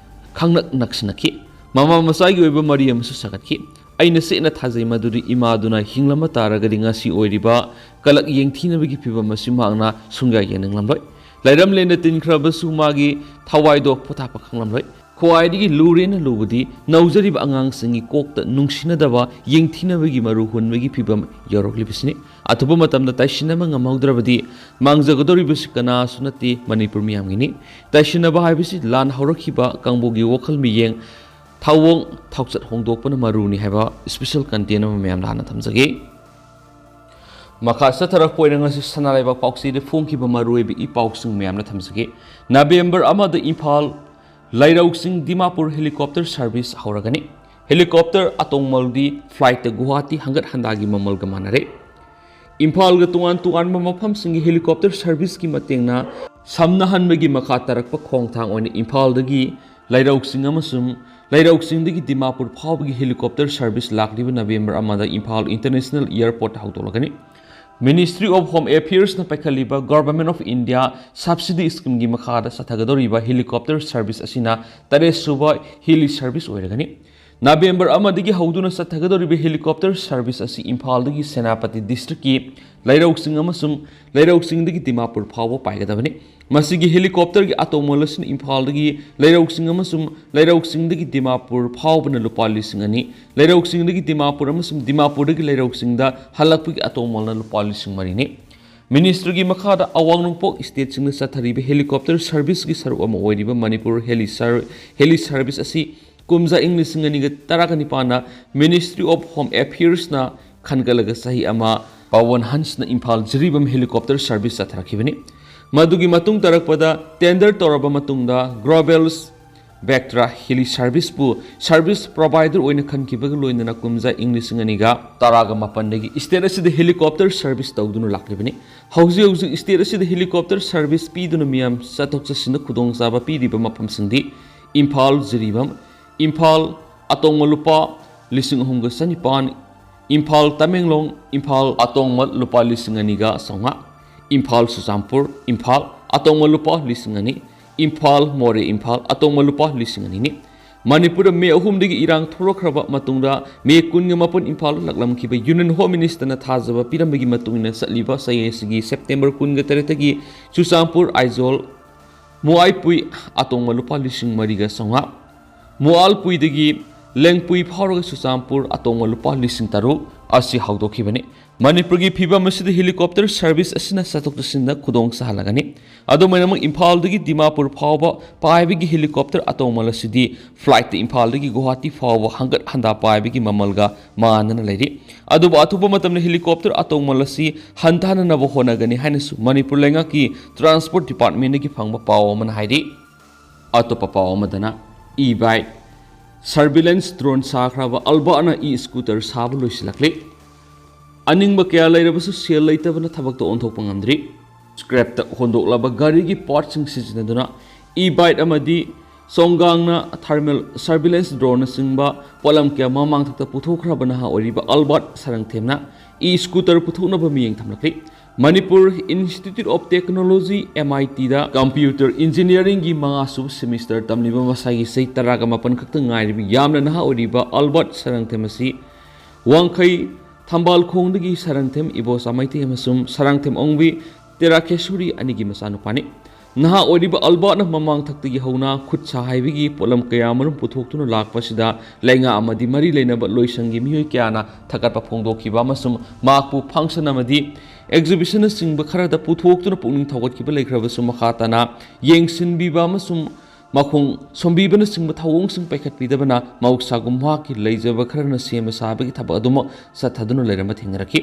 ꯈꯪꯅꯛ ꯅꯛꯁꯤꯟꯅꯈꯤ꯫ ꯃꯃꯥ ꯃꯆꯥꯒꯤ ꯑꯣꯏꯕ ꯃꯔꯤ ꯑꯃꯁꯨ ꯁꯥꯒꯠꯈꯤ꯫ ꯑꯩꯅ ꯆꯦꯠꯅ ꯊꯥꯖꯩ ꯃꯗꯨꯗꯤ ꯏꯃꯥꯗꯨꯅ ꯍꯤꯡꯂꯝꯕ ꯇꯥꯔꯒꯗꯤ ꯉꯁꯤ ꯑꯣꯏꯔꯤꯕ ꯀꯂꯛ ꯌꯦꯡꯊꯤꯅꯕꯒꯤ ꯐꯤꯕꯝ ꯑꯁꯤ ꯃꯍꯥꯛꯅ ꯁꯨꯡꯌꯥ ꯌꯦꯡꯅꯤꯡꯂꯝꯂꯣꯏ꯫ ꯂꯩꯔꯝꯂꯦꯅ ꯇꯤꯟꯈ꯭ꯔꯕꯁꯨ ꯃꯥꯒꯤ ꯊꯋꯥꯏꯗꯣ ꯄꯣꯊꯥꯕ ꯈꯪꯂꯝꯂꯣꯏ꯫ ꯈ꯭ꯋꯥꯏꯗꯒꯤ ꯂꯨꯔꯦꯅ ꯂꯨꯕꯗꯤ ꯅꯧꯖꯔꯤꯕ ꯑꯉꯥꯡꯁꯤꯡꯒꯤ ꯀꯣꯛꯇ ꯅꯨꯡꯁꯤꯅꯗꯕ, ꯌꯦꯡꯊꯤꯅꯕꯒꯤ ꯃꯔꯨ ꯍꯨꯟꯕꯒꯤ ꯐꯤꯕꯝ ꯌꯧꯔꯛꯂꯤꯕꯁꯤꯅꯤ꯫ ꯑꯊꯨꯕ ꯃꯇꯝꯗ ꯇꯥꯏꯁꯤꯟꯅꯕ ꯉꯝꯍꯧꯗ꯭ꯔꯕꯗꯤ ꯃꯥꯡꯖꯒꯗꯧꯔꯤꯕꯁꯤ ꯀꯅꯥꯁꯨ ꯅꯠꯇꯦ, ꯃꯅꯤꯄꯨꯔ ꯃꯤꯌꯥꯝꯒꯤꯅꯤ꯫ ꯇꯥꯏꯁꯤꯟꯅꯕ ꯍꯥꯏꯕꯁꯤ ꯂꯥꯟ ꯍꯧꯔꯛꯈꯤꯕ ꯀꯥꯡꯕꯨꯒꯤ ꯋꯥꯈꯜ ꯃꯤꯠꯌꯦꯡ, ꯊꯧꯑꯣꯡ ꯊꯧꯆꯠ ꯍꯣꯡꯗꯣꯛꯄꯅ ꯃꯔꯨꯅꯤ ꯍꯥꯏꯕ special content ꯑꯃ ꯃꯌꯥꯝꯗ ꯍꯥꯟꯅ ꯊꯝꯖꯒꯦ꯫ ꯃꯈꯥ ꯆꯠꯊꯔꯛꯄ ꯑꯣꯏꯅ ꯉꯁꯤ ꯁꯅꯥ ꯂꯩꯕꯥꯛ ꯄꯥꯎꯆꯦꯗ ꯐꯣꯡꯈꯤꯕ ꯃꯔꯨꯑꯣꯏꯕ ꯏ ꯄꯥꯎꯁꯤꯡ ꯃꯌꯥꯝꯅ ꯊꯝꯖꯒꯦ꯫ ꯅꯕꯦꯝꯕꯔ ꯑꯃꯗ ꯏꯝꯐꯥꯜ ꯂꯩꯔꯧ ꯆꯤꯡ Dimapur helicopter service ꯍꯧꯔꯒꯅꯤ꯫ Helicopter ꯑꯇꯣꯡꯃꯜꯗꯤ flightꯇ Guwahati ꯍꯪꯒꯠ ꯍꯟꯗꯥꯒꯤ ꯃꯃꯜꯒ ꯃꯥꯟꯅꯔꯦ꯫ ꯏꯝꯐꯥꯜꯒ ꯇꯣꯉꯥꯟ ꯇꯣꯉꯥꯟꯕ ꯃꯐꯝꯁꯤꯡꯒꯤ helicopter serviceꯀꯤ ꯃꯇꯦꯡꯅ ꯁꯝꯅꯍꯟꯕꯒꯤ ꯃꯈꯥ ꯇꯥꯔꯛꯄ ꯈꯣꯡꯊꯥꯡ ꯑꯣꯏꯅ ꯏꯝꯐꯥꯜꯗꯒꯤ ꯂꯩꯔꯧ ꯆꯤꯡ ꯑꯃꯁꯨꯡ ꯂꯩꯔꯧ ꯆꯤꯡꯗꯒꯤ ꯗꯤꯃꯥꯄꯨꯔ ꯐꯥꯎꯕꯒꯤ helicopter service ꯂꯥꯛꯂꯤꯕ ꯅꯕꯦꯝꯕꯔ ꯑꯃꯗ Imphal International Airportꯇ ꯍꯧꯗꯣꯛꯂꯒꯅꯤ꯫ Ministry of Home Affairsꯅ ꯄꯥꯏꯈꯠꯂꯤꯕ Government of India subsidy schemeꯒꯤ ꯃꯈꯥꯗ ꯆꯠꯊꯒꯗꯧꯔꯤꯕ helicopter service ꯑꯁꯤꯅ ꯇꯔꯦꯠ ꯁꯨꯕ heli service ꯑꯣꯏꯔꯒꯅꯤ꯫ ꯅꯕꯦꯝꯕꯔ ꯑꯃꯗꯒꯤ ꯍꯧꯗꯨꯅ ꯆꯠꯊꯒꯗꯧꯔꯤꯕ helicopter service ꯑꯁꯤ ꯏꯝꯐꯥꯜꯗꯒꯤ ꯁꯦꯅꯥꯄꯇꯤ districtꯀꯤ ꯂꯩꯔꯧ ꯆꯤꯡ ꯑꯃꯁꯨꯡ ꯂꯩꯔꯧ ꯆꯤꯡꯗꯒꯤ ꯗꯤꯃꯥꯄꯨꯔ ꯐꯥꯎꯕ ꯄꯥꯏꯒꯗꯕꯅꯤ꯫ ꯃꯁꯤꯒꯤ helicopterꯒꯤ ꯑꯇꯣꯡꯃꯜ ꯑꯁꯤꯅ ꯏꯝꯐꯥꯜꯗꯒꯤ ꯂꯩꯔꯧ ꯆꯤꯡ ꯑꯃꯁꯨꯡ ꯂꯩꯔꯧ ꯆꯤꯡꯗꯒꯤ ꯗꯤꯃꯥꯄꯨꯔ ꯐꯥꯎꯕꯅ ꯂꯨꯄꯥ ꯂꯤꯁꯤꯡ ꯑꯅꯤ, ꯂꯩꯔꯧ ꯆꯤꯡꯗꯒꯤ ꯗꯤꯃꯥꯄꯨꯔ ꯑꯃꯁꯨꯡ ꯗꯤꯃꯥꯄꯨꯔꯗꯒꯤ ꯂꯩꯔꯧ ꯆꯤꯡꯗ ꯍꯜꯂꯛꯄꯒꯤ ꯑꯇꯣꯡꯃꯜꯅ ꯂꯨꯄꯥ ꯂꯤꯁꯤꯡ ꯃꯔꯤꯅꯤ꯫ Ministryꯒꯤ ꯃꯈꯥꯗ ꯑꯋꯥꯡ ꯅꯣꯡꯄꯣꯛ stateꯁꯤꯡꯗ ꯆꯠꯊꯔꯤꯕ helicopter serviceꯀꯤ ꯁꯔꯨꯛ ꯑꯃ ꯑꯣꯏꯔꯤꯕ Manipur heli ser-, heli service ꯑꯁꯤ ꯀꯨꯝꯖꯥ ꯏꯪ ꯂꯤꯁꯤꯡ ꯑꯅꯤꯒ ꯇꯔꯥꯒ ꯅꯤꯄꯥꯟꯗ Ministry of Home Affairsꯅ ꯈꯟꯒꯠꯂꯒ ꯆꯍꯤ ꯑꯃ ꯄꯋꯟ ꯍꯟꯁꯅ ꯏꯝꯐꯥꯜ ꯖꯤꯔꯤꯕꯥꯝ helicopter service ꯆꯠꯊꯔꯛꯈꯤꯕꯅꯤ꯫ ꯃꯗꯨꯒꯤ ꯃꯇꯨꯡ ꯇꯥꯔꯛꯄꯗ tender ꯇꯧꯔꯕ ꯃꯇꯨꯡꯗ Global Vectra Heli Serviceꯄꯨ service provider ꯑꯣꯏꯅ ꯈꯟꯈꯤꯕꯒ ꯂꯣꯏꯅꯅ ꯀꯨꯝꯖꯥ ꯏꯪ ꯂꯤꯁꯤꯡ ꯑꯅꯤꯒ ꯇꯔꯥꯒ ꯃꯥꯄꯟꯗꯒꯤ state ꯑꯁꯤꯗ helicopter service ꯇꯧꯗꯨꯅ ꯂꯥꯛꯂꯤꯕꯅꯤ꯫ ꯍꯧꯖꯤꯛ ꯍꯧꯖꯤꯛ state ꯑꯁꯤꯗ helicopter service ꯄꯤꯗꯨꯅ ꯃꯤꯌꯥꯝ ꯆꯠꯊꯣꯛ ꯆꯠꯁꯤꯟꯗ ꯈꯨꯗꯣꯡꯆꯥꯕ ꯄꯤꯔꯤꯕ ꯃꯐꯝꯁꯤꯡꯗꯤ ꯏꯝꯐꯥꯜ ꯖꯤꯔꯤꯕꯥꯝ, ꯏꯝꯐꯥꯜ ꯑꯇꯣꯡꯕ ꯂꯨꯄꯥ ꯂꯤꯁꯤꯡ ꯑꯍꯨꯝꯒ ꯆꯅꯤꯄꯥꯟ, ꯏꯝꯐꯥꯜ ꯇꯃꯦꯡꯂꯣꯡ, ꯏꯝꯐꯥꯜ ꯑꯇꯣꯡꯕ ꯂꯨꯄꯥ ꯂꯤꯁꯤꯡ ꯑꯅꯤꯒ ꯆꯥꯝꯃꯉꯥ, ꯏꯝꯐꯥꯜ ꯆꯨꯔꯆꯥꯟꯄꯨꯔ, ꯏꯝꯐꯥꯜ ꯑꯇꯣꯡꯕ ꯂꯨꯄꯥ ꯂꯤꯁꯤꯡ ꯑꯅꯤ, ꯏꯝꯐꯥꯜ ꯃꯣꯔꯦ, ꯏꯝꯐꯥꯜ ꯑꯇꯣꯡꯕ ꯂꯨꯄꯥ ꯂꯤꯁꯤꯡ ꯑꯅꯤꯅꯤ꯫ ꯃꯅꯤꯄꯨꯔꯗ ꯃꯦ ꯑꯍꯨꯝꯗꯒꯤ ꯏꯔꯥꯡ ꯊꯣꯛꯂꯛꯈ꯭ꯔꯕ ꯃꯇꯨꯡꯗ ꯃꯦ ꯀꯨꯟꯒ ꯃꯥꯄꯟ ꯏꯝꯐꯥꯜꯗ ꯂꯥꯛꯂꯝꯈꯤꯕ Union Home Ministerꯅ ꯊꯥꯖꯕ ꯄꯤꯔꯝꯕꯒꯤ ꯃꯇꯨꯡ ꯏꯟꯅ ꯆꯠꯂꯤꯕ ꯆꯍꯤ ꯑꯁꯤꯒꯤ September ꯀꯨꯟꯒ ꯇꯔꯦꯠꯇꯒꯤ ꯆꯨꯔꯆꯥꯟꯄꯨꯔ, ꯑꯥꯏꯖꯣꯜ, ꯃꯣꯋꯥꯏꯄꯨꯏ ꯑꯇꯣꯡꯕ ꯂꯨꯄꯥ ꯂꯤꯁꯤꯡ ꯃꯔꯤꯒ ꯆꯥꯝꯃꯉꯥ, ꯃꯣꯋꯥꯜꯄꯨꯏꯗꯒꯤ ꯂꯦꯡꯄꯨꯏ ꯐꯥꯎꯔꯒ ꯆꯨꯔꯆꯥꯟꯄꯨꯔ ꯑꯇꯣꯡꯕ ꯂꯨꯄꯥ ꯂꯤꯁꯤꯡ ꯇꯔꯨꯛ ꯑꯁꯤ ꯍꯧꯗꯣꯛꯈꯤꯕꯅꯤ꯫ ꯃꯅꯤꯄꯨꯔꯒꯤ ꯐꯤꯕꯝ ꯑꯁꯤꯗ helicopter service ꯑꯁꯤꯅ ꯆꯠꯊꯣꯛ ꯆꯠꯁꯤꯟꯗ ꯈꯨꯗꯣꯡ ꯆꯥꯍꯜꯂꯒꯅꯤ꯫ ꯑꯗꯨꯝ ꯑꯣꯏꯅꯃꯛ ꯏꯝꯐꯥꯜꯗꯒꯤ ꯗꯤꯃꯥꯄꯨꯔ ꯐꯥꯎꯕ ꯄꯥꯏꯕꯒꯤ helicopter ꯑꯇꯣꯡꯕ ꯑꯁꯤꯗꯤ flightꯇ ꯏꯝꯐꯥꯜꯗꯒꯤ ꯒꯨꯋꯥꯍꯥꯇꯤ ꯐꯥꯎꯕ ꯍꯪꯒꯠ ꯍꯟꯗꯥ ꯄꯥꯏꯕꯒꯤ ꯃꯃꯜꯒ ꯃꯥꯟꯅꯅ ꯂꯩꯔꯤ꯫ ꯑꯗꯨꯕꯨ ꯑꯊꯨꯕ ꯃꯇꯝꯗ helicopter ꯑꯇꯣꯡꯕ ꯑꯁꯤ ꯍꯟꯊꯍꯟꯅꯕ ꯍꯣꯠꯅꯒꯅꯤ ꯍꯥꯏꯅꯁꯨ ꯃꯅꯤꯄꯨꯔ ꯂꯩꯉꯥꯛꯀꯤ Transport Departmentꯗꯒꯤ ꯐꯪꯕ ꯄꯥꯎ ꯑꯃꯅ ꯍꯥꯏꯔꯤ꯫ ꯑꯇꯣꯞꯄ ꯄꯥꯎ ꯑꯃꯗꯅ e-bike, surveillance drone ꯁꯥꯈ꯭ꯔꯕ ꯑꯜꯕꯥꯔꯠꯅ e-scooter ꯁꯥꯕ ꯂꯣꯏꯁꯤꯜꯂꯛꯂꯤ꯫ ꯑꯅꯤꯡꯕ ꯀꯌꯥ ꯂꯩꯔꯕꯁꯨ ꯁꯦꯜ ꯂꯩꯇꯕꯅ ꯊꯕꯛꯇ ꯑꯣꯟꯊꯣꯛꯄ ꯉꯝꯗ꯭ꯔꯤ꯫ Scrapꯇ ꯍꯣꯟꯗꯣꯛꯂꯕ ꯒꯥꯔꯤꯒꯤ partsꯁꯤꯡ ꯁꯤꯖꯤꯟꯅꯗꯨꯅ e-bike ꯑꯃꯗꯤ ꯆꯣꯡꯒꯥꯡꯅ thermal surveillance droneꯅꯆꯤꯡꯕ ꯄꯣꯠꯂꯝ ꯀꯌꯥ ꯃꯃꯥꯡꯊꯛꯇ ꯄꯨꯊꯣꯛꯈ꯭ꯔꯕ ꯅꯍꯥ ꯑꯣꯏꯔꯤꯕ ꯑꯜꯕꯥꯔꯠ ꯁꯔꯪꯊꯦꯝꯅ e-scooter ꯄꯨꯊꯣꯛꯅꯕ ꯃꯤꯠꯌꯦꯡ ꯊꯝꯂꯛꯂꯤ꯫ Manipur Institute of Technology, MITꯗ computer engineeringꯒꯤ ꯃꯉꯥꯁꯨꯕ semester ꯇꯝꯂꯤꯕ ꯃꯁꯥꯒꯤ ꯆꯍꯤ ꯇꯔꯥꯒ ꯃꯥꯄꯟ ꯈꯛꯇ ꯉꯥꯏꯔꯤꯕ ꯌꯥꯝꯅ ꯅꯍꯥ ꯑꯣꯏꯔꯤꯕ ꯑꯜꯕꯥꯔꯠ ꯁꯔꯪꯊꯦꯝ ꯑꯁꯤ ꯋꯥꯡꯈꯩ ꯊꯝꯕꯥꯜꯈꯣꯡꯗꯒꯤ ꯁꯔꯪꯊꯦꯝ ꯏꯕꯣꯆꯥ ꯃꯩꯇꯩ ꯑꯃꯁꯨꯡ ꯁꯔꯪꯊꯦꯝ ꯑꯣꯡꯕꯤ ꯇꯦꯔꯥꯀꯦꯁꯨꯔꯤ ꯑꯅꯤꯒꯤ ꯃꯆꯥꯅꯨꯄꯥꯅꯤ꯫ ꯅꯍꯥ ꯑꯣꯏꯔꯤꯕ ꯑꯜꯕꯥꯔꯠꯅ ꯃꯃꯥꯡ ꯊꯛꯇꯒꯤ ꯍꯧꯅ ꯈꯨꯠ ꯁꯥ ꯍꯩꯕꯒꯤ ꯄꯣꯠꯂꯝ ꯀꯌꯥꯃꯔꯨꯝ ꯄꯨꯊꯣꯛꯇꯨꯅ ꯂꯥꯛꯄꯁꯤꯗ ꯂꯩꯉꯥꯛ ꯑꯃꯗꯤ ꯃꯔꯤ ꯂꯩꯅꯕ ꯂꯣꯏꯁꯪꯒꯤ ꯃꯤꯑꯣꯏ ꯀꯌꯥꯅ ꯊꯥꯒꯠꯄ ꯐꯣꯡꯗꯣꯛꯈꯤꯕ ꯑꯃꯁꯨꯡ ꯃꯍꯥꯛꯄꯨ function ꯑꯃꯗꯤ exhibitionꯅꯆꯤꯡꯕ ꯈꯔꯗ ꯄꯨꯊꯣꯛꯇꯨꯅ ꯄꯨꯛꯅꯤꯡ ꯊꯧꯒꯠꯈꯤꯕ ꯂꯩꯈ꯭ꯔꯕꯁꯨ ꯃꯈꯥ ꯇꯥꯅ ꯌꯦꯡꯁꯤꯟꯕꯤꯕ ꯑꯃꯁꯨꯡ ꯃꯈꯣꯡ ꯁꯣꯝꯕꯤꯕꯅꯆꯤꯡꯕ ꯊꯧꯑꯣꯡꯁꯤꯡ ꯄꯥꯏꯈꯠꯄꯤꯗꯕꯅ ꯃꯍꯧꯁꯥꯒꯨꯝ ꯃꯍꯥꯛꯀꯤ ꯂꯩꯖꯕ ꯈꯔꯅ ꯁꯦꯝꯕ ꯁꯥꯕꯒꯤ ꯊꯕꯛ ꯑꯗꯨꯃꯛ ꯆꯠꯊꯗꯨꯅ ꯂꯩꯔꯝꯕ ꯊꯦꯡꯅꯔꯛꯈꯤ꯫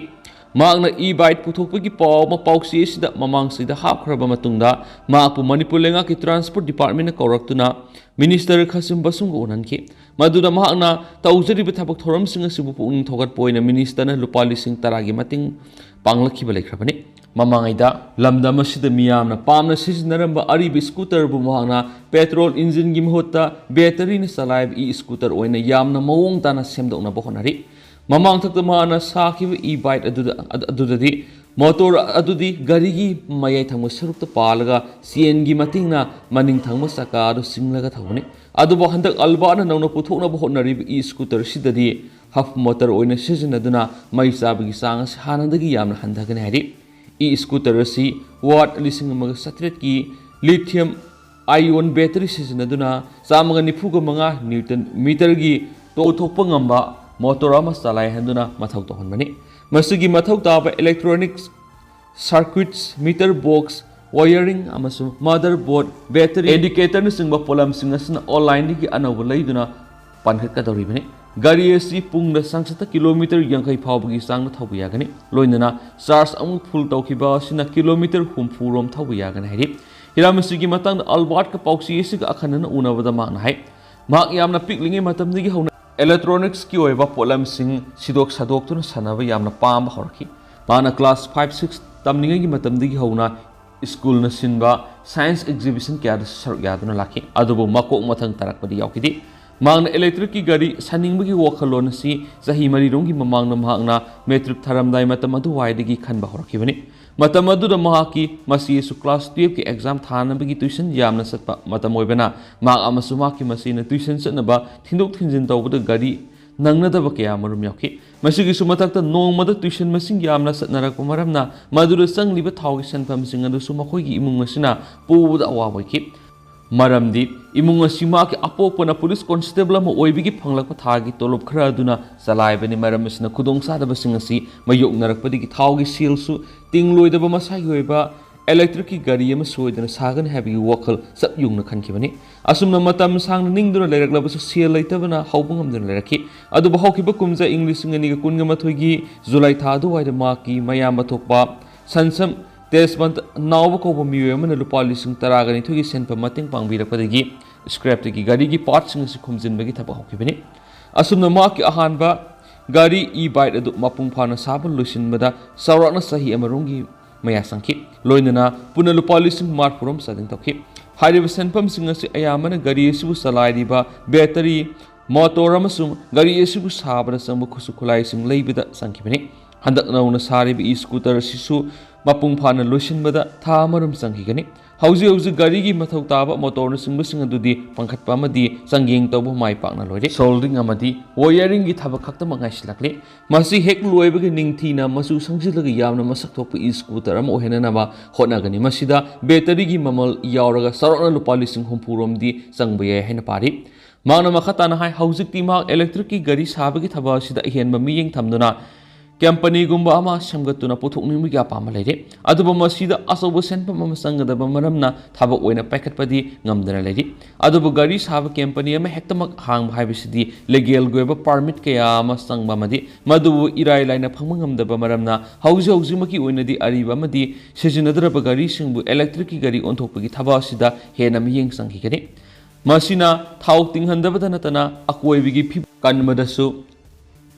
ꯃꯍꯥꯛꯅ e-bike ꯄꯨꯊꯣꯛꯄꯒꯤ ꯄꯥꯎ ꯑꯃ ꯄꯥꯎꯆꯦ ꯑꯁꯤꯗ ꯃꯃꯥꯡ ꯆꯍꯤꯗ ꯍꯥꯞꯈ꯭ꯔꯕ ꯃꯇꯨꯡꯗ ꯃꯍꯥꯛꯄꯨ ꯃꯅꯤꯄꯨꯔ ꯂꯩꯉꯥꯛꯀꯤ Transport Department ꯀꯧꯔꯛꯇꯨꯅ Minister ꯈꯥꯁꯤꯝ ꯕꯁꯨꯝꯒ ꯎꯅꯍꯟꯈꯤ꯫ ꯃꯗꯨꯗ ꯃꯍꯥꯛꯅ ꯇꯧꯖꯔꯤꯕ ꯊꯕꯛ ꯊꯧꯔꯝꯁꯤꯡ ꯑꯁꯤꯕꯨ ꯄꯨꯛꯅꯤꯡ ꯊꯧꯒꯠꯄ ꯑꯣꯏꯅ Minister ꯅ ꯂꯨꯄꯥ ꯂꯤꯁꯤꯡ ꯇꯔꯥꯒꯤ ꯃꯇꯦꯡ ꯄꯥꯡꯂꯛꯈꯤꯕ ꯂꯩꯈ꯭ꯔꯕꯅꯤ꯫ ꯃꯃꯥꯡꯉꯩꯗ ꯂꯝꯗꯝ ꯑꯁꯤꯗ ꯃꯤꯌꯥꯝꯅ ꯄꯥꯝꯅ ꯁꯤꯖꯤꯟꯅꯔꯝꯕ ꯑꯔꯤꯕ scooter ꯕꯨ ꯃꯍꯥꯛꯅ petrol engine ꯒꯤ ꯃꯍꯨꯠꯇ battery ꯅ ꯆꯂꯥꯏꯕ e-scooter ꯑꯣꯏꯅ ꯌꯥꯝꯅ ꯃꯑꯣꯡ ꯇꯥꯅ ꯁꯦꯝꯗꯣꯛꯅꯕ ꯍꯣꯠꯅꯔꯤ꯫ ꯃꯃꯥꯡꯊꯛꯇ ꯃꯍꯥꯛꯅ ꯁꯥꯈꯤꯕ e-bike ꯑꯗꯨꯗ, ꯑꯗꯨꯗꯗꯤ motor ꯑꯗꯨꯗꯤ ꯒꯥꯔꯤꯒꯤ ꯃꯌꯥꯏ ꯊꯪꯕ ꯁꯔꯨꯛꯇ ꯄꯥꯜꯂꯒ chain ꯒꯤ ꯃꯇꯦꯡꯅ ꯃꯅꯤꯡ ꯊꯪꯕ ꯆꯀꯥ ꯑꯗꯨ ꯆꯤꯡꯂꯒ ꯊꯧꯕꯅꯤ꯫ ꯑꯗꯨꯕꯨ ꯍꯟꯗꯛ Albert ꯅ ꯅꯧꯅ ꯄꯨꯊꯣꯛꯅꯕ ꯍꯣꯠꯅꯔꯤꯕ e-scooter ꯁꯤꯗꯗꯤ hub motor ꯑꯣꯏꯅ ꯁꯤꯖꯤꯟꯅꯗꯨꯅ ꯃꯩ ꯆꯥꯕꯒꯤ ꯆꯥꯡ ꯑꯁꯤ ꯍꯥꯟꯅꯗꯒꯤ ꯌꯥꯝꯅ ꯍꯟꯊꯒꯅꯤ ꯍꯥꯏꯔꯤ꯫ E-scooter ꯑꯁꯤ watt ꯂꯤꯁꯤꯡ ꯑꯃꯒ ꯆꯥꯇ꯭ꯔꯦꯠꯀꯤ lithium ion battery ꯁꯤꯖꯤꯟꯅꯗꯨꯅ ꯆꯥꯝꯃꯒ ꯅꯤꯐꯨꯒ ꯃꯉꯥ Newton meter ꯒꯤ torque ꯊꯣꯛꯄ ꯉꯝꯕ motor ꯑꯃ ꯆꯂꯥꯏꯍꯟꯗꯨꯅ ꯃꯊꯧ ꯇꯧꯍꯟꯕꯅꯤ꯫ ꯃꯁꯤꯒꯤ ꯃꯊꯧ ꯇꯥꯕ electronics circuits, meter box, wiring ꯑꯃꯁꯨꯡ motherboard, battery, indicator ꯅꯆꯤꯡꯕ ꯄꯣꯠꯂꯝꯁꯤꯡ ꯑꯁꯤꯅ online ꯗꯒꯤ ꯑꯅꯧꯕ ꯂꯩꯗꯨꯅ ꯄꯥꯟꯈꯠꯀꯗꯧꯔꯤꯕꯅꯤ꯫ ꯒꯥꯔꯤ ꯑꯁꯤ ꯄꯨꯡꯗ ꯆꯥꯡꯆꯠꯇ kilometer ꯌꯥꯡꯈꯩ ꯐꯥꯎꯕꯒꯤ ꯆꯥꯡꯗ ꯊꯧꯕ ꯌꯥꯒꯅꯤ꯫ ꯂꯣꯏꯅꯅ charge ꯑꯃꯨꯛ full ꯇꯧꯈꯤꯕ ꯑꯁꯤꯅ kilometer ꯍꯨꯝꯐꯨ ꯔꯣꯝ ꯊꯧꯕ ꯌꯥꯒꯅꯤ ꯍꯥꯏꯔꯤ꯫ ꯍꯤꯔꯝ ꯑꯁꯤꯒꯤ ꯃꯇꯥꯡꯗ Albert ꯀ ꯄꯥꯎꯆꯦ ꯑꯁꯤꯒ ꯑꯈꯟꯅꯅ ꯎꯅꯕꯗ ꯃꯍꯥꯛꯅ ꯍꯥꯏ, ꯃꯍꯥꯛ ꯌꯥꯝꯅ ꯄꯤꯛꯂꯤꯉꯩ ꯃꯇꯝꯗꯒꯤ ꯍꯧꯅ electronics ꯀꯤ ꯑꯣꯏꯕ ꯄꯣꯠꯂꯝꯁꯤꯡ ꯁꯤꯗꯣꯛ ꯁꯥꯗꯣꯛꯇꯨꯅ ꯁꯥꯟꯅꯕ ꯌꯥꯝꯅ ꯄꯥꯝꯕ ꯍꯧꯔꯛꯈꯤ꯫ ꯃꯍꯥꯛꯅ class five, six ꯇꯝꯂꯤꯉꯩꯒꯤ ꯃꯇꯝꯗꯒꯤ ꯍꯧꯅ school ꯅ ꯁꯤꯟꯕ science exhibition ꯀꯌꯥꯗꯁꯨ ꯁꯔꯨꯛ ꯌꯥꯗꯨꯅ ꯂꯥꯛꯈꯤ, ꯑꯗꯨꯕꯨ ꯃꯀꯣꯛ ꯃꯊꯪ ꯇꯥꯔꯛꯄꯗꯤ ꯌꯥꯎꯈꯤꯗꯦ꯫ ꯃꯍꯥꯛꯅ electric ꯀꯤ ꯒꯥꯔꯤ ꯁꯥꯅꯤꯡꯕꯒꯤ ꯋꯥꯈꯜꯂꯣꯟ ꯑꯁꯤ ꯆꯍꯤ ꯃꯔꯤꯔꯣꯝꯒꯤ ꯃꯃꯥꯡꯗ ꯃꯍꯥꯛꯅ matric ꯊꯥꯔꯝꯗꯥꯏ ꯃꯇꯝ ꯑꯗꯨꯋꯥꯏꯗꯒꯤ ꯈꯟꯕ ꯍꯧꯔꯛꯈꯤꯕꯅꯤ꯫ ꯃꯇꯝ ꯑꯗꯨꯗ ꯃꯍꯥꯛꯀꯤ ꯃꯆꯦꯁꯨ class twelve ꯀꯤ exam ꯊꯥꯅꯕꯒꯤ tuition ꯌꯥꯝꯅ ꯆꯠꯄ ꯃꯇꯝ ꯑꯣꯏꯕꯅ, ꯃꯍꯥꯛ ꯑꯃꯁꯨꯡ ꯃꯍꯥꯛꯀꯤ ꯃꯆꯦꯅ tuition ꯆꯠꯅꯕ ꯊꯤꯟꯗꯣꯛ ꯊꯤꯟꯖꯤꯟ ꯇꯧꯕꯗ ꯒꯥꯔꯤ ꯅꯪꯅꯗꯕ ꯀꯌꯥ ꯃꯔꯨꯝ ꯌꯥꯎꯈꯤ꯫ ꯃꯁꯤꯒꯤꯁꯨ ꯃꯊꯛꯇ, ꯅꯣꯡꯃꯗ tuition ꯃꯁꯤꯡ ꯌꯥꯝꯅ ꯆꯠꯅꯔꯛꯄ ꯃꯔꯝꯅ, ꯃꯗꯨꯗ ꯆꯪꯂꯤꯕ ꯊꯥꯎꯒꯤ ꯁꯦꯟꯐꯝꯁꯤꯡ ꯑꯗꯨꯁꯨ ꯃꯈꯣꯏꯒꯤ ꯏꯃꯨꯡ ꯑꯁꯤꯅ ꯄꯨꯕꯗ ꯑꯋꯥꯕ ꯑꯣꯏꯈꯤ꯫ ꯃꯔꯝꯗꯤ ꯏꯃꯨꯡ ꯑꯁꯤ ꯃꯍꯥꯛꯀꯤ ꯑꯄꯣꯛꯄꯅ police constable ꯑꯃ ꯑꯣꯏꯕꯒꯤ ꯐꯪꯂꯛꯄ ꯊꯥꯒꯤ ꯇꯣꯂꯣꯞ ꯈꯔ ꯑꯗꯨꯅ ꯆꯂꯥꯏꯕꯅꯤ꯫ ꯃꯔꯝ ꯑꯁꯤꯅ, ꯈꯨꯗꯣꯡꯆꯥꯗꯕꯁꯤꯡ ꯑꯁꯤ ꯃꯥꯌꯣꯛꯅꯔꯛꯄꯗꯒꯤ ꯊꯥꯎꯒꯤ ꯁꯦꯜꯁꯨ ꯇꯤꯡꯂꯣꯏꯗꯕ ꯃꯁꯥꯒꯤ ꯑꯣꯏꯕ ꯏꯂꯦꯛꯇ꯭ꯔꯤꯛꯀꯤ ꯒꯥꯔꯤ ꯑꯃ ꯁꯣꯏꯗꯅ ꯁꯥꯒꯅꯤ ꯍꯥꯏꯕꯒꯤ ꯋꯥꯈꯜ ꯆꯞ ꯌꯨꯡꯅ ꯈꯟꯈꯤꯕꯅꯤ꯫ ꯑꯁꯨꯝꯅ ꯃꯇꯝ ꯁꯥꯡꯅ ꯅꯤꯡꯗꯨꯅ ꯂꯩꯔꯛꯂꯕꯁꯨ ꯁꯦꯜ ꯂꯩꯇꯕꯅ ꯍꯧꯕ ꯉꯝꯗꯅ ꯂꯩꯔꯛꯈꯤ꯫ ꯑꯗꯨꯕꯨ ꯍꯧꯈꯤꯕ ꯀꯨꯝꯖꯥ ꯏꯪ ꯂꯤꯁꯤꯡ ꯑꯅꯤꯒ ꯀꯨꯟꯒ ꯃꯥꯊꯣꯏꯒꯤ ꯖꯨꯂꯥꯏ ꯊꯥ ꯑꯗꯨꯋꯥꯏꯗ ꯃꯍꯥꯛꯀꯤ ꯃꯌꯥꯝꯕ ꯊꯣꯛꯄ ꯁꯟꯁꯝ ꯇꯦꯖꯕꯟꯇ ꯅꯥꯎꯕ ꯀꯧꯕ ꯃꯤꯑꯣꯏ ꯑꯃꯅ ꯂꯨꯄꯥ ꯂꯤꯁꯤꯡ ꯇꯔꯥꯒ ꯅꯤꯊꯣꯏꯒꯤ ꯁꯦꯟꯐꯝ ꯃꯇꯦꯡ ꯄꯥꯡꯕꯤꯔꯛꯄꯗꯒꯤ ꯁ꯭ꯀ꯭ꯔꯦꯞꯇꯒꯤ ꯒꯥꯔꯤꯒꯤ ꯄꯥꯔꯠꯁꯤꯡ ꯑꯁꯤ ꯈꯣꯝꯖꯤꯟꯕꯒꯤ ꯊꯕꯛ ꯍꯧꯈꯤꯕꯅꯤ꯫ ꯑꯁꯨꯝꯅ ꯃꯍꯥꯛꯀꯤ ꯑꯍꯥꯟꯕ ꯒꯥꯔꯤ ꯏ ꯕꯥꯏꯛ ꯑꯗꯨ ꯃꯄꯨꯡ ꯐꯥꯅ ꯁꯥꯕ ꯂꯣꯏꯁꯤꯟꯕꯗ ꯆꯥꯎꯔꯥꯛꯅ ꯆꯍꯤ ꯑꯃꯔꯣꯝꯒꯤ ꯃꯌꯥ ꯆꯪꯈꯤ꯫ ꯂꯣꯏꯅꯅ ꯄꯨꯟꯅ ꯂꯨꯄꯥ ꯂꯤꯁꯤꯡ ꯃꯔꯤꯐꯨꯔꯣꯝ ꯆꯥꯗꯤꯡ ꯇꯧꯈꯤ꯫ ꯍꯥꯏꯔꯤꯕ ꯁꯦꯟꯐꯝꯁꯤꯡ ꯑꯁꯤ ꯑꯌꯥꯝꯕꯅ ꯒꯥꯔꯤ ꯑꯁꯤꯕꯨ ꯆꯂꯥꯏꯔꯤꯕ ꯕꯦꯇꯔꯤ, ꯃꯣꯇꯣꯔ ꯑꯃꯁꯨꯡ ꯒꯥꯔꯤ ꯑꯁꯤꯕꯨ ꯁꯥꯕꯗ ꯆꯪꯕ ꯈꯨꯠꯁꯨ ꯈꯨꯠꯂꯥꯏꯁꯤꯡ ꯂꯩꯕꯗ ꯆꯪꯈꯤꯕꯅꯤ꯫ ꯍꯟꯗꯛ ꯅꯧꯅ ꯁꯥꯔꯤꯕ ꯏ ꯁ꯭ꯀꯨꯇꯔ ꯑꯁꯤꯁꯨ ꯃꯄꯨꯡ ꯐꯥꯅ ꯂꯣꯏꯁꯤꯟꯕꯗ ꯊꯥ ꯑꯃꯔꯣꯝ ꯆꯪꯈꯤꯒꯅꯤ꯫ ꯍꯧꯖꯤꯛ ꯍꯧꯖꯤꯛ ꯒꯥꯔꯤꯒꯤ ꯃꯊꯧ ꯇꯥꯕ ꯃꯣꯇꯣꯔꯅꯆꯤꯡꯕꯁꯤꯡ ꯑꯗꯨꯗꯤ ꯄꯥꯟꯈꯠꯄ ꯑꯃꯗꯤ ꯆꯥꯡꯌꯦꯡ ꯇꯧꯕ ꯃꯥꯏ ꯄꯥꯛꯅ ꯂꯣꯏꯔꯦ꯫ ꯁꯣꯜꯗꯤꯡ ꯑꯃꯗꯤ ꯋꯥꯌꯔꯤꯡꯒꯤ ꯊꯕꯛ ꯈꯛꯇꯃꯛ ꯉꯥꯏꯁꯤꯜꯂꯛꯂꯤ꯫ ꯃꯁꯤ ꯍꯦꯛ ꯂꯣꯏꯕꯒ ꯅꯤꯡꯊꯤꯅ ꯃꯆꯨ ꯁꯪꯖꯤꯜꯂꯒ ꯌꯥꯝꯅ ꯃꯁꯛ ꯊꯣꯛꯄ ꯏ ꯁ꯭ꯀꯨꯇꯔ ꯑꯃ ꯑꯣꯏꯍꯟꯅꯅꯕ ꯍꯣꯠꯅꯒꯅꯤ꯫ ꯃꯁꯤꯗ ꯕꯦꯇꯔꯤꯒꯤ ꯃꯃꯜ ꯌꯥꯎꯔꯒ ꯆꯥꯎꯔꯥꯛꯅ ꯂꯨꯄꯥ ꯂꯤꯁꯤꯡ ꯍꯨꯝꯐꯨꯔꯣꯝꯗꯤ ꯆꯪꯕ ꯌꯥꯏ ꯍꯥꯏꯅ ꯄꯥꯔꯤ꯫ ꯃꯍꯥꯛꯅ ꯃꯈꯥ ꯇꯥꯅ ꯍꯥꯏ, ꯍꯧꯖꯤꯛꯇꯤ ꯃꯍꯥꯛ ꯏꯂꯦꯛꯇ꯭ꯔꯤꯛꯀꯤ ꯒꯥꯔꯤ ꯁꯥꯕꯒꯤ ꯊꯕꯛ ꯑꯁꯤꯗ ꯑꯍꯦꯟꯕ ꯃꯤꯠꯌꯦꯡ ꯊꯝꯗꯨꯅ ꯀꯝꯄꯅꯤꯒꯨꯝꯕ ꯑꯃ ꯁꯦꯝꯒꯠꯇꯨꯅ ꯄꯨꯊꯣꯛꯅꯤꯡꯕꯒꯤ ꯑꯄꯥꯝꯕ ꯂꯩꯔꯤ꯫ ꯑꯗꯨꯕꯨ ꯃꯁꯤꯗ ꯑꯆꯧꯕ ꯁꯦꯟꯐꯝ ꯑꯃ ꯆꯪꯒꯗꯕ ꯃꯔꯝꯅ ꯊꯕꯛ ꯑꯣꯏꯅ ꯄꯥꯏꯈꯠꯄꯗꯤ ꯉꯝꯗꯅ ꯂꯩꯔꯤ꯫ ꯑꯗꯨꯕꯨ ꯒꯥꯔꯤ ꯁꯥꯕ ꯀꯝꯄꯅꯤ ꯑꯃ ꯍꯦꯛꯇꯃꯛ ꯍꯥꯡꯕ ꯍꯥꯏꯕꯁꯤꯗꯤ ꯂꯤꯒꯦꯜꯒꯤ ꯑꯣꯏꯕ ꯄꯥꯔꯃꯤꯠ ꯀꯌꯥ ꯑꯃ ꯆꯪꯕ ꯑꯃꯗꯤ ꯃꯗꯨꯕꯨ ꯏꯔꯥꯏ ꯂꯥꯏꯅ ꯐꯪꯕ ꯉꯝꯗꯕ ꯃꯔꯝꯅ ꯍꯧꯖꯤꯛ ꯍꯧꯖꯤꯛꯃꯛꯀꯤ ꯑꯣꯏꯅꯗꯤ ꯑꯔꯤꯕ ꯑꯃꯗꯤ ꯁꯤꯖꯤꯟꯅꯗ꯭ꯔꯕ ꯒꯥꯔꯤꯁꯤꯡꯕꯨ ꯏꯂꯦꯛꯇ꯭ꯔꯤꯛꯀꯤ ꯒꯥꯔꯤ ꯑꯣꯟꯊꯣꯛꯄꯒꯤ ꯊꯕꯛ ꯑꯁꯤꯗ ꯍꯦꯟꯅ ꯃꯤꯠꯌꯦꯡ ꯆꯪꯈꯤꯒꯅꯤ꯫ ꯃꯁꯤꯅ ꯊꯥꯎ ꯇꯤꯡꯍꯟꯗꯕꯗ ꯅꯠꯇꯅ ꯑꯀꯣꯏꯕꯒꯤ ꯐꯤꯕꯝ ꯀꯟꯕꯗꯁꯨ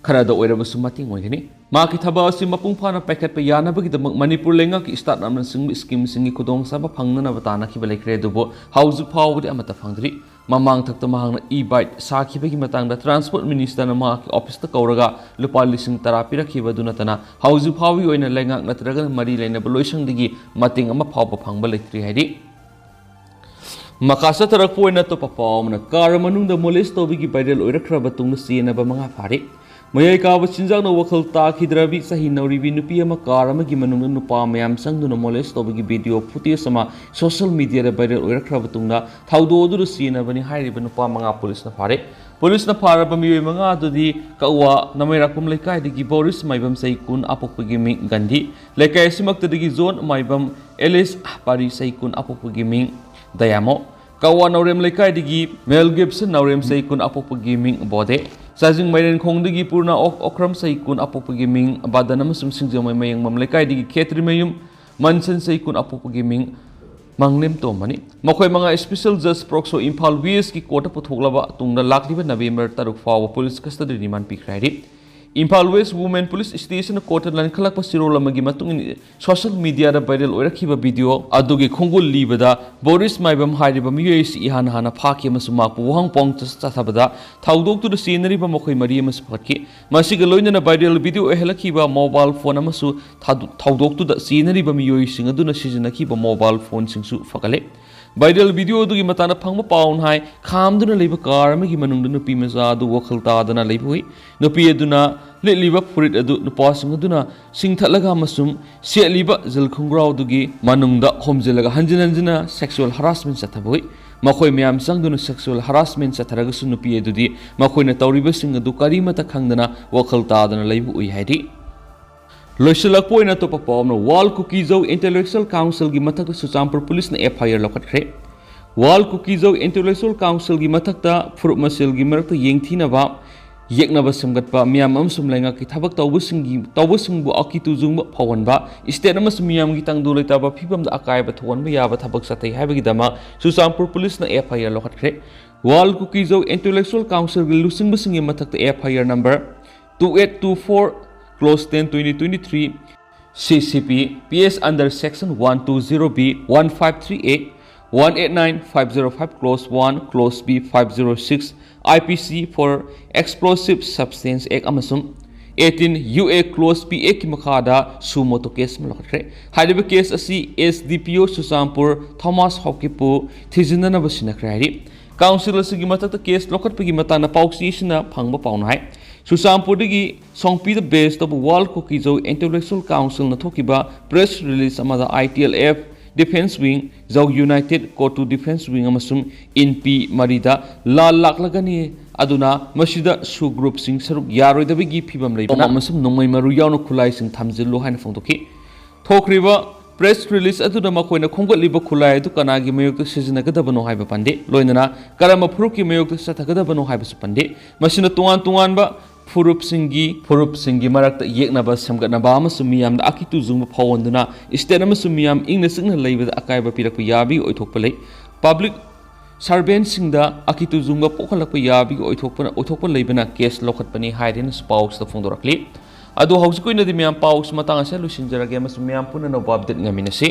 ꯈꯔꯗ ꯑꯣꯏꯔꯕꯁꯨ ꯃꯇꯦꯡ ꯑꯣꯏꯒꯅꯤ꯫ ꯃꯍꯥꯛꯀꯤ ꯊꯕꯛ ꯑꯁꯤ ꯃꯄꯨꯡ ꯐꯥꯅ ꯄꯥꯏꯈꯠꯄ ꯌꯥꯅꯕꯒꯤꯗꯃꯛ ꯃꯅꯤꯄꯨꯔ ꯂꯩꯉꯥꯛꯀꯤ ꯁ꯭ꯇꯥꯔꯠ ꯑꯞꯅꯆꯤꯡꯕ ꯁ꯭ꯀꯤꯝꯁꯤꯡꯒꯤ ꯈꯨꯗꯣꯡꯆꯥꯕ ꯐꯪꯅꯅꯕ ꯇꯥꯟꯅꯈꯤꯕ ꯂꯩꯈ꯭ꯔꯦ, ꯑꯗꯨꯕꯨ ꯍꯧꯖꯤꯛ ꯐꯥꯎꯕꯗꯤ ꯑꯃꯠꯇ ꯐꯪꯗ꯭ꯔꯤ꯫ ꯃꯃꯥꯡ ꯊꯛꯇ ꯃꯍꯥꯛꯅ ꯏ ꯕꯥꯏꯛ ꯁꯥꯈꯤꯕꯒꯤ ꯃꯇꯥꯡꯗ ꯇ꯭ꯔꯥꯟꯁꯄꯣꯔꯠ ꯃꯤꯅꯤꯁꯇꯔꯅ ꯃꯍꯥꯛꯀꯤ ꯑꯣꯐꯤꯁꯇ ꯀꯧꯔꯒ ꯂꯨꯄꯥ ꯂꯤꯁꯤꯡ ꯇꯔꯥ ꯄꯤꯔꯛꯈꯤꯕ ꯑꯗꯨ ꯅꯠꯇꯅ ꯍꯧꯖꯤꯛ ꯐꯥꯎꯕꯒꯤ ꯑꯣꯏꯅ ꯂꯩꯉꯥꯛ ꯅꯠꯇ꯭ꯔꯒꯅ ꯃꯔꯤ ꯂꯩꯅꯕ ꯂꯣꯏꯁꯪꯗꯒꯤ ꯃꯇꯦꯡ ꯑꯃ ꯐꯥꯎꯕ ꯐꯪꯕ ꯂꯩꯇ꯭ꯔꯤ ꯍꯥꯏꯔꯤ꯫ ꯃꯈꯥ ꯆꯠꯊꯔꯛꯄ ꯑꯣꯏꯅ ꯑꯇꯣꯞꯄ ꯄꯥꯎ ꯑꯃꯅ, ꯀꯥꯔ ꯃꯅꯨꯡꯗ ꯃꯣꯂꯦꯁ ꯇꯧꯕꯒꯤ ꯚꯥꯏꯔꯦꯜ ꯑꯣꯏꯔꯛꯈ꯭ꯔꯕ ꯇꯨꯡꯗ ꯆꯦꯟꯅꯕ ꯃꯉꯥ ꯐꯥꯔꯤ꯫ ꯃꯌꯥꯏ ꯀꯥꯕ ꯆꯤꯟꯖꯥꯛꯅ ꯋꯥꯈꯜ ꯇꯥꯈꯤꯗ꯭ꯔꯕꯤ ꯆꯍꯤ ꯅꯧꯔꯤꯕꯤ ꯅꯨꯄꯤ ꯑꯃ ꯀꯥꯔ ꯑꯃꯒꯤ ꯃꯅꯨꯡꯗ ꯅꯨꯄꯥ ꯃꯌꯥꯝ ꯆꯪꯗꯨꯅ ꯃꯣꯂꯦꯁ ꯇꯧꯕꯒꯤ ꯚꯤꯗꯤꯑꯣ ꯐꯨꯇꯦꯖ ꯑꯃ ꯁꯣꯁꯤꯌꯦꯜ ꯃꯤꯗꯤꯌꯥꯗ ꯚꯥꯏꯔꯦꯜ ꯑꯣꯏꯔꯛꯈ꯭ꯔꯕ ꯇꯨꯡꯗ, ꯊꯧꯗꯣꯛ ꯑꯗꯨꯗ ꯆꯦꯟꯅꯕꯅꯤ ꯍꯥꯏꯔꯤꯕ ꯅꯨꯄꯥ ꯃꯉꯥ ꯄꯨꯂꯤꯁꯅ ꯐꯥꯔꯦ꯫ ꯄꯨꯂꯤꯁꯅ ꯐꯥꯔꯕ ꯃꯤꯑꯣꯏ ꯃꯉꯥ ꯑꯗꯨꯗꯤ ꯀꯛꯋꯥ ꯅꯃꯩꯔꯥꯛꯄꯝ ꯂꯩꯀꯥꯏꯗꯒꯤ ꯕꯣꯔꯤꯁ ꯃꯥꯏꯕꯝ ꯆꯍꯤ ꯀꯨꯟ ꯑꯄꯣꯛꯄꯒꯤ ꯃꯤꯡ ꯒꯥꯟꯙꯤ, ꯂꯩꯀꯥꯏ ꯑꯁꯤꯃꯛꯇꯗꯒꯤ ꯖꯣꯟ ꯃꯥꯏꯕꯝ ꯑꯦꯂꯤꯁ ꯄꯥꯔꯤ ꯆꯍꯤ ꯀꯨꯟ ꯑꯄꯣꯛꯄꯒꯤ ꯃꯤꯡ ꯗꯌꯥꯃꯣ, ꯀꯛꯋꯥ ꯅꯥꯎꯔꯦꯝ ꯂꯩꯀꯥꯏꯗꯒꯤ ꯃꯦꯜ ꯒꯤꯞꯁꯟ ꯅꯥꯎꯔꯦꯝ ꯆꯍꯤ ꯀꯨꯟ ꯑꯄꯣꯛꯄꯒꯤ ꯃꯤꯡ ꯕꯣꯗꯦ, ꯆꯥꯖꯤꯡ ꯃꯥꯏꯔꯦꯟꯈꯣꯡꯗꯒꯤ ꯄꯨꯔꯅ ꯑꯣꯛ ꯑꯣꯀ꯭ꯔꯝ ꯆꯍꯤ ꯀꯨꯟ ꯑꯄꯣꯛꯄꯒꯤ ꯃꯤꯡ ꯕꯥꯗꯟ ꯑꯃꯁꯨꯡ ꯁꯤꯡꯖꯃꯩ ꯃꯌꯦꯡꯕꯝ ꯂꯩꯀꯥꯏꯗꯒꯤ ꯈꯦꯇ꯭ꯔꯤꯃꯌꯨꯝ ꯃꯟꯁꯟ ꯆꯍꯤ ꯀꯨꯟ ꯑꯄꯣꯛꯄꯒꯤ ꯃꯤꯡ ꯃꯥꯡꯂꯦꯝ ꯇꯣꯝꯕꯅꯤ꯫ ꯃꯈꯣꯏ ꯃꯉꯥ ꯏꯁꯄꯤꯁꯦꯜ ꯖꯁ ꯄ꯭ꯔꯣꯛꯁꯣ ꯏꯝꯐꯥꯜ ꯋꯦꯁꯀꯤ ꯀꯣꯔꯠꯇ ꯄꯨꯊꯣꯛꯂꯕ ꯇꯨꯡꯗ ꯂꯥꯛꯂꯤꯕ ꯅꯕꯦꯝꯕꯔ ꯇꯔꯨꯛ ꯐꯥꯎꯕ ꯄꯨꯂꯤꯁ ꯀꯁꯇꯗꯤ ꯔꯤꯃꯥꯟ ꯄꯤꯈ꯭ꯔꯦ ꯍꯥꯏꯔꯤ꯫ ꯏꯝꯐꯥꯜ ꯋꯦꯁ ꯋꯨꯃꯦꯟ ꯄꯨꯂꯤꯁ ꯁ꯭ꯇꯦꯁꯟꯅ ꯀꯣꯔꯠꯇ ꯂꯟꯈꯠꯂꯛꯄ ꯆꯦꯔꯣꯜ ꯑꯃꯒꯤ ꯃꯇꯨꯡ ꯏꯟꯅ ꯁꯣꯁꯤꯌꯦꯜ ꯃꯤꯗꯤꯌꯥꯗ ꯚꯥꯏꯔꯦꯜ ꯑꯣꯏꯔꯛꯈꯤꯕ ꯚꯤꯗꯤꯑꯣ ꯑꯗꯨꯒꯤ ꯈꯣꯡꯒꯨꯜ ꯂꯤꯕꯗ ꯕꯣꯔꯤꯁ ꯃꯥꯏꯕꯝ ꯍꯥꯏꯔꯤꯕ ꯃꯤꯑꯣꯏ ꯑꯁꯤ ꯏꯍꯥꯟ ꯍꯥꯟꯅ ꯐꯥꯈꯤ ꯑꯃꯁꯨꯡ ꯃꯍꯥꯛꯄꯨ ꯋꯥꯍꯪ ꯄꯥꯎ ꯆꯠꯊꯕꯗ ꯊꯧꯗꯣꯛꯇꯨꯗ ꯆꯦꯟꯅꯔꯤꯕ ꯃꯈꯣꯏ ꯃꯔꯤ ꯑꯃꯁꯨ ꯐꯒꯠꯈꯤ꯫ ꯃꯁꯤꯒ ꯂꯣꯏꯅꯅ ꯚꯥꯏꯔꯦꯜ ꯚꯤꯗꯤꯑꯣ ꯑꯣꯏꯍꯜꯂꯛꯈꯤꯕ ꯃꯣꯕꯥꯏꯜ ꯐꯣꯟ ꯑꯃꯁꯨ ꯊꯥꯗꯣ-, ꯊꯧꯗꯣꯛꯇꯨꯗ ꯆꯦꯟꯅꯔꯤꯕ ꯃꯤꯑꯣꯏꯁꯤꯡ ꯑꯗꯨꯅ ꯁꯤꯖꯤꯟꯅꯈꯤꯕ ꯃꯣꯕꯥꯏꯜ ꯐꯣꯟꯁꯤꯡꯁꯨ ꯐꯒꯠꯂꯦ꯫ ꯚꯥꯏꯔꯦꯜ ꯚꯤꯗꯤꯑꯣ ꯑꯗꯨꯒꯤ ꯃꯇꯥꯡꯗ ꯐꯪꯕ ꯄꯥꯎꯅ ꯍꯥꯏ, ꯈꯥꯝꯗꯨꯅ ꯂꯩꯕ ꯀꯥꯔ ꯑꯃꯒꯤ ꯃꯅꯨꯡꯗ ꯅꯨꯄꯤ ꯃꯆꯥ ꯑꯗꯨ ꯋꯥꯈꯜ ꯇꯥꯗꯅ ꯂꯩꯕ ꯎꯏ꯫ ꯅꯨꯄꯤ ꯑꯗꯨꯅ ꯂꯤꯠꯂꯤꯕ ꯐꯨꯔꯤꯠ ꯑꯗꯨ ꯅꯨꯄꯥꯁꯤꯡ ꯑꯗꯨꯅ ꯆꯤꯡꯊꯠꯂꯒ ꯑꯃꯁꯨꯡ ꯁꯦꯠꯂꯤꯕ ꯖꯤꯜ ꯈꯣꯡꯒ꯭ꯔꯥꯎꯗꯨꯒꯤ ꯃꯅꯨꯡꯗ ꯈꯣꯝꯖꯤꯜꯂꯒ ꯍꯟꯖꯤꯟ ꯍꯟꯖꯤꯟꯅ sexual harassment ꯆꯠꯊꯕ ꯎꯏ꯫ ꯃꯈꯣꯏ ꯃꯌꯥꯝ ꯆꯪꯗꯨꯅ sexual harassment ꯆꯠꯊꯔꯒꯁꯨ ꯅꯨꯄꯤ ꯑꯗꯨꯗꯤ ꯃꯈꯣꯏꯅ ꯇꯧꯔꯤꯕꯁꯤꯡ ꯑꯗꯨ ꯀꯔꯤꯃꯠꯇ ꯈꯪꯗꯅ ꯋꯥꯈꯜ ꯇꯥꯗꯅ ꯂꯩꯕ ꯎꯏ ꯍꯥꯏꯔꯤ꯫ ꯂꯣꯏꯁꯤꯜꯂꯛꯄ ꯑꯣꯏꯅ ꯑꯇꯣꯞꯄ ꯄꯥꯎ ꯑꯃꯅ, ꯋꯥꯔꯜ ꯀꯨꯀꯤꯖꯧ ꯏꯟꯇꯦꯂꯦꯛꯆꯨꯋꯦꯜ ꯀꯥꯎꯟꯁꯤꯜꯒꯤ ꯃꯊꯛꯇ ꯆꯨꯔꯆꯥꯟꯄꯨꯔ ꯄꯨꯂꯤꯁꯅ FIR ꯂꯧꯈꯠꯈ꯭ꯔꯦ꯫ ꯋꯥꯔꯜ ꯀꯨꯀꯤꯖꯧ ꯏꯟꯇꯦꯂꯦꯛꯆꯨꯋꯦꯜ ꯀꯥꯎꯟꯁꯤꯜꯒꯤ ꯃꯊꯛꯇ ꯐꯨꯔꯨꯞ ꯃꯁꯦꯜꯒꯤ ꯃꯔꯛꯇ ꯌꯦꯡꯊꯤꯅꯕ, ꯌꯦꯛꯅꯕ ꯁꯦꯝꯒꯠꯄ, ꯃꯤꯌꯥꯝ ꯑꯃꯁꯨꯡ ꯂꯩꯉꯥꯛꯀꯤ ꯊꯕꯛ ꯇꯧꯕꯁꯤꯡꯒꯤ, ꯇꯧꯕꯁꯤꯡꯕꯨ ꯑꯀꯤ ꯇꯨꯖꯨꯡꯕ ꯐꯥꯎꯍꯟꯕ, ꯁ꯭ꯇꯦꯠ ꯑꯃꯁꯨꯡ ꯃꯤꯌꯥꯝꯒꯤ ꯇꯪꯗꯨ ꯂꯩꯇꯥꯕ ꯐꯤꯕꯝꯗ ꯑꯀꯥꯏꯕ ꯊꯣꯛꯍꯟꯕ ꯌꯥꯕ ꯊꯕꯛ ꯆꯠꯊꯩ ꯍꯥꯏꯕꯒꯤꯗꯃꯛ ꯆꯨꯔꯆꯥꯟꯄꯨꯔ ꯄꯨꯂꯤꯁꯅ FIR ꯂꯧꯈꯠꯈ꯭ꯔꯦ꯫ ꯋꯥꯔꯜ ꯀꯨꯀꯤꯖꯧ ꯏꯟꯇꯦꯂꯦꯛꯆꯨꯋꯦꯜ ꯀꯥꯎꯟꯁꯤꯜꯒꯤ ꯂꯨꯆꯤꯡꯕꯁꯤꯡꯒꯤ ꯃꯊꯛꯇ FIR number two eight two four clause ten twenty twenty-three, CCP, PS under section one two zero B, one five three A, one eight nine five zero five clause one, clause B five zero six, IPC for Explosive Substance Act ꯑꯃꯁꯨꯡ eighteen UA clause B Act ꯀꯤ ꯃꯈꯥꯗ suo motu case ꯑꯃ ꯂꯧꯈꯠꯈ꯭ꯔꯦ꯫ ꯍꯥꯏꯔꯤꯕ case ꯑꯁꯤ SDPO ꯆꯨꯔꯆꯥꯟꯄꯨꯔ ꯊꯣꯃꯥꯁ ꯍꯥꯎꯀꯤꯞꯄꯨ ꯊꯤꯖꯤꯟꯅꯅꯕ ꯁꯤꯟꯅꯈ꯭ꯔꯦ ꯍꯥꯏꯔꯤ꯫ ꯀꯥꯎꯟꯁꯤꯜ ꯑꯁꯤꯒꯤ ꯃꯊꯛꯇ case ꯂꯧꯈꯠꯄꯒꯤ ꯃꯇꯥꯡꯗ ꯄꯥꯎꯆꯦ ꯑꯁꯤꯅ ꯐꯪꯕ ꯄꯥꯎꯅ ꯍꯥꯏ꯫ ꯆꯨꯔꯆꯥꯟꯄꯨꯔꯗꯒꯤ ꯁꯣꯡꯄꯤꯗ ꯕꯦꯁ ꯇꯧꯕ ꯋꯥꯔꯜ ꯀꯨꯀꯤ ꯖꯧ ꯏꯟꯇꯦꯂꯦꯛꯆꯨꯋꯦꯜ ꯀꯥꯎꯟꯁꯤꯜꯅ ꯊꯣꯛꯈꯤꯕ ꯄ꯭ꯔꯦꯁ ꯔꯤꯂꯤꯖ ꯑꯃꯗ ITLF, defence wing, Zo united, ꯀꯣꯇꯨ ꯗꯤꯐꯦꯟꯁ ꯋꯤꯡ ꯑꯃꯁꯨꯡ ꯏꯟꯄꯤ ꯃꯔꯤꯗ ꯂꯥꯜ ꯂꯥꯛꯂꯒꯅꯤ, ꯑꯗꯨꯅ ꯃꯁꯤꯗ ꯁꯨ ꯒ꯭ꯔꯨꯞꯁꯤꯡ ꯁꯔꯨꯛ ꯌꯥꯔꯣꯏꯗꯕꯒꯤ ꯐꯤꯕꯝ ꯂꯩꯕꯅ ꯑꯃꯁꯨꯡ ꯅꯣꯡꯃꯩ ꯃꯔꯨ ꯌꯥꯎꯅ ꯈꯨꯠꯂꯥꯏꯁꯤꯡ ꯊꯝꯖꯤꯜꯂꯨ ꯍꯥꯏꯅ ꯐꯣꯡꯗꯣꯛꯈꯤ꯫ ꯊꯣꯛꯈ꯭ꯔꯤꯕ ꯄ꯭ꯔꯦꯁ ꯔꯤꯂꯤꯖ ꯑꯗꯨꯗ ꯃꯈꯣꯏꯅ ꯈꯣꯝꯒꯠꯂꯤꯕ ꯈꯨꯠꯂꯥꯏ ꯑꯗꯨ ꯀꯅꯥꯒꯤ ꯃꯥꯌꯣꯛꯇ ꯁꯤꯖꯤꯟꯅꯒꯗꯕꯅꯣ ꯍꯥꯏꯕ ꯄꯟꯗꯦ, ꯂꯣꯏꯅꯅ ꯀꯔꯝꯕ ꯐꯨꯔꯨꯞꯀꯤ ꯃꯥꯌꯣꯛꯇ ꯆꯠꯊꯒꯗꯕꯅꯣ ꯍꯥꯏꯕꯁꯨ ꯄꯟꯗꯦ꯫ ꯃꯁꯤꯅ ꯇꯣꯉꯥꯟ ꯇꯣꯉꯥꯟꯕ ꯐꯨꯔꯨꯞꯁꯤꯡꯒꯤ ꯐꯨꯔꯨꯞꯁꯤꯡꯒꯤ ꯃꯔꯛꯇ ꯌꯦꯛꯅꯕ ꯁꯦꯝꯒꯠꯅꯕ ꯑꯃꯁꯨꯡ ꯃꯤꯌꯥꯝꯗ ꯑꯀꯤꯇꯨ ꯆꯨꯡꯕ ꯐꯥꯎꯍꯟꯗꯨꯅ ꯏꯁꯇꯦꯠ ꯑꯃꯁꯨꯡ ꯃꯤꯌꯥꯝ ꯏꯪꯅ ꯆꯤꯛꯅ ꯂꯩꯕꯗ ꯑꯀꯥꯏꯕ ꯄꯤꯔꯛꯄ ꯌꯥꯕꯒꯤ ꯑꯣꯏꯊꯣꯛꯄ ꯂꯩ꯫ ꯄꯕ꯭ꯂꯤꯛ ꯁꯔꯚꯦꯟꯁꯤꯡꯗ ꯑꯀꯤꯇꯨ ꯆꯨꯡꯕ ꯄꯣꯛꯍꯜꯂꯛꯄ ꯌꯥꯕꯒꯤ ꯑꯣꯏꯊꯣꯛꯄꯅ ꯑꯣꯏꯊꯣꯛꯄ ꯂꯩꯕꯅ ꯀꯦꯁ ꯂꯧꯈꯠꯄꯅꯤ ꯍꯥꯏꯔꯦꯅꯁꯨ ꯄꯥꯎꯁꯤꯗ ꯐꯣꯡꯗꯣꯔꯛꯂꯤ꯫ ꯑꯗꯣ ꯍꯧꯖꯤꯛꯀꯤ ꯑꯣꯏꯅꯗꯤ ꯃꯌꯥꯝ ꯄꯥꯎꯁꯤ ꯃꯇꯥꯡ ꯑꯁꯤꯗ ꯂꯣꯏꯁꯤꯟꯖꯔꯒꯦ ꯑꯃꯁꯨꯡ ꯃꯌꯥꯝ ꯄꯨꯟꯅ ꯑꯅꯧꯕ ꯑꯞꯗꯦꯠ ꯉꯥꯏꯃꯤꯟꯅꯁꯤ꯫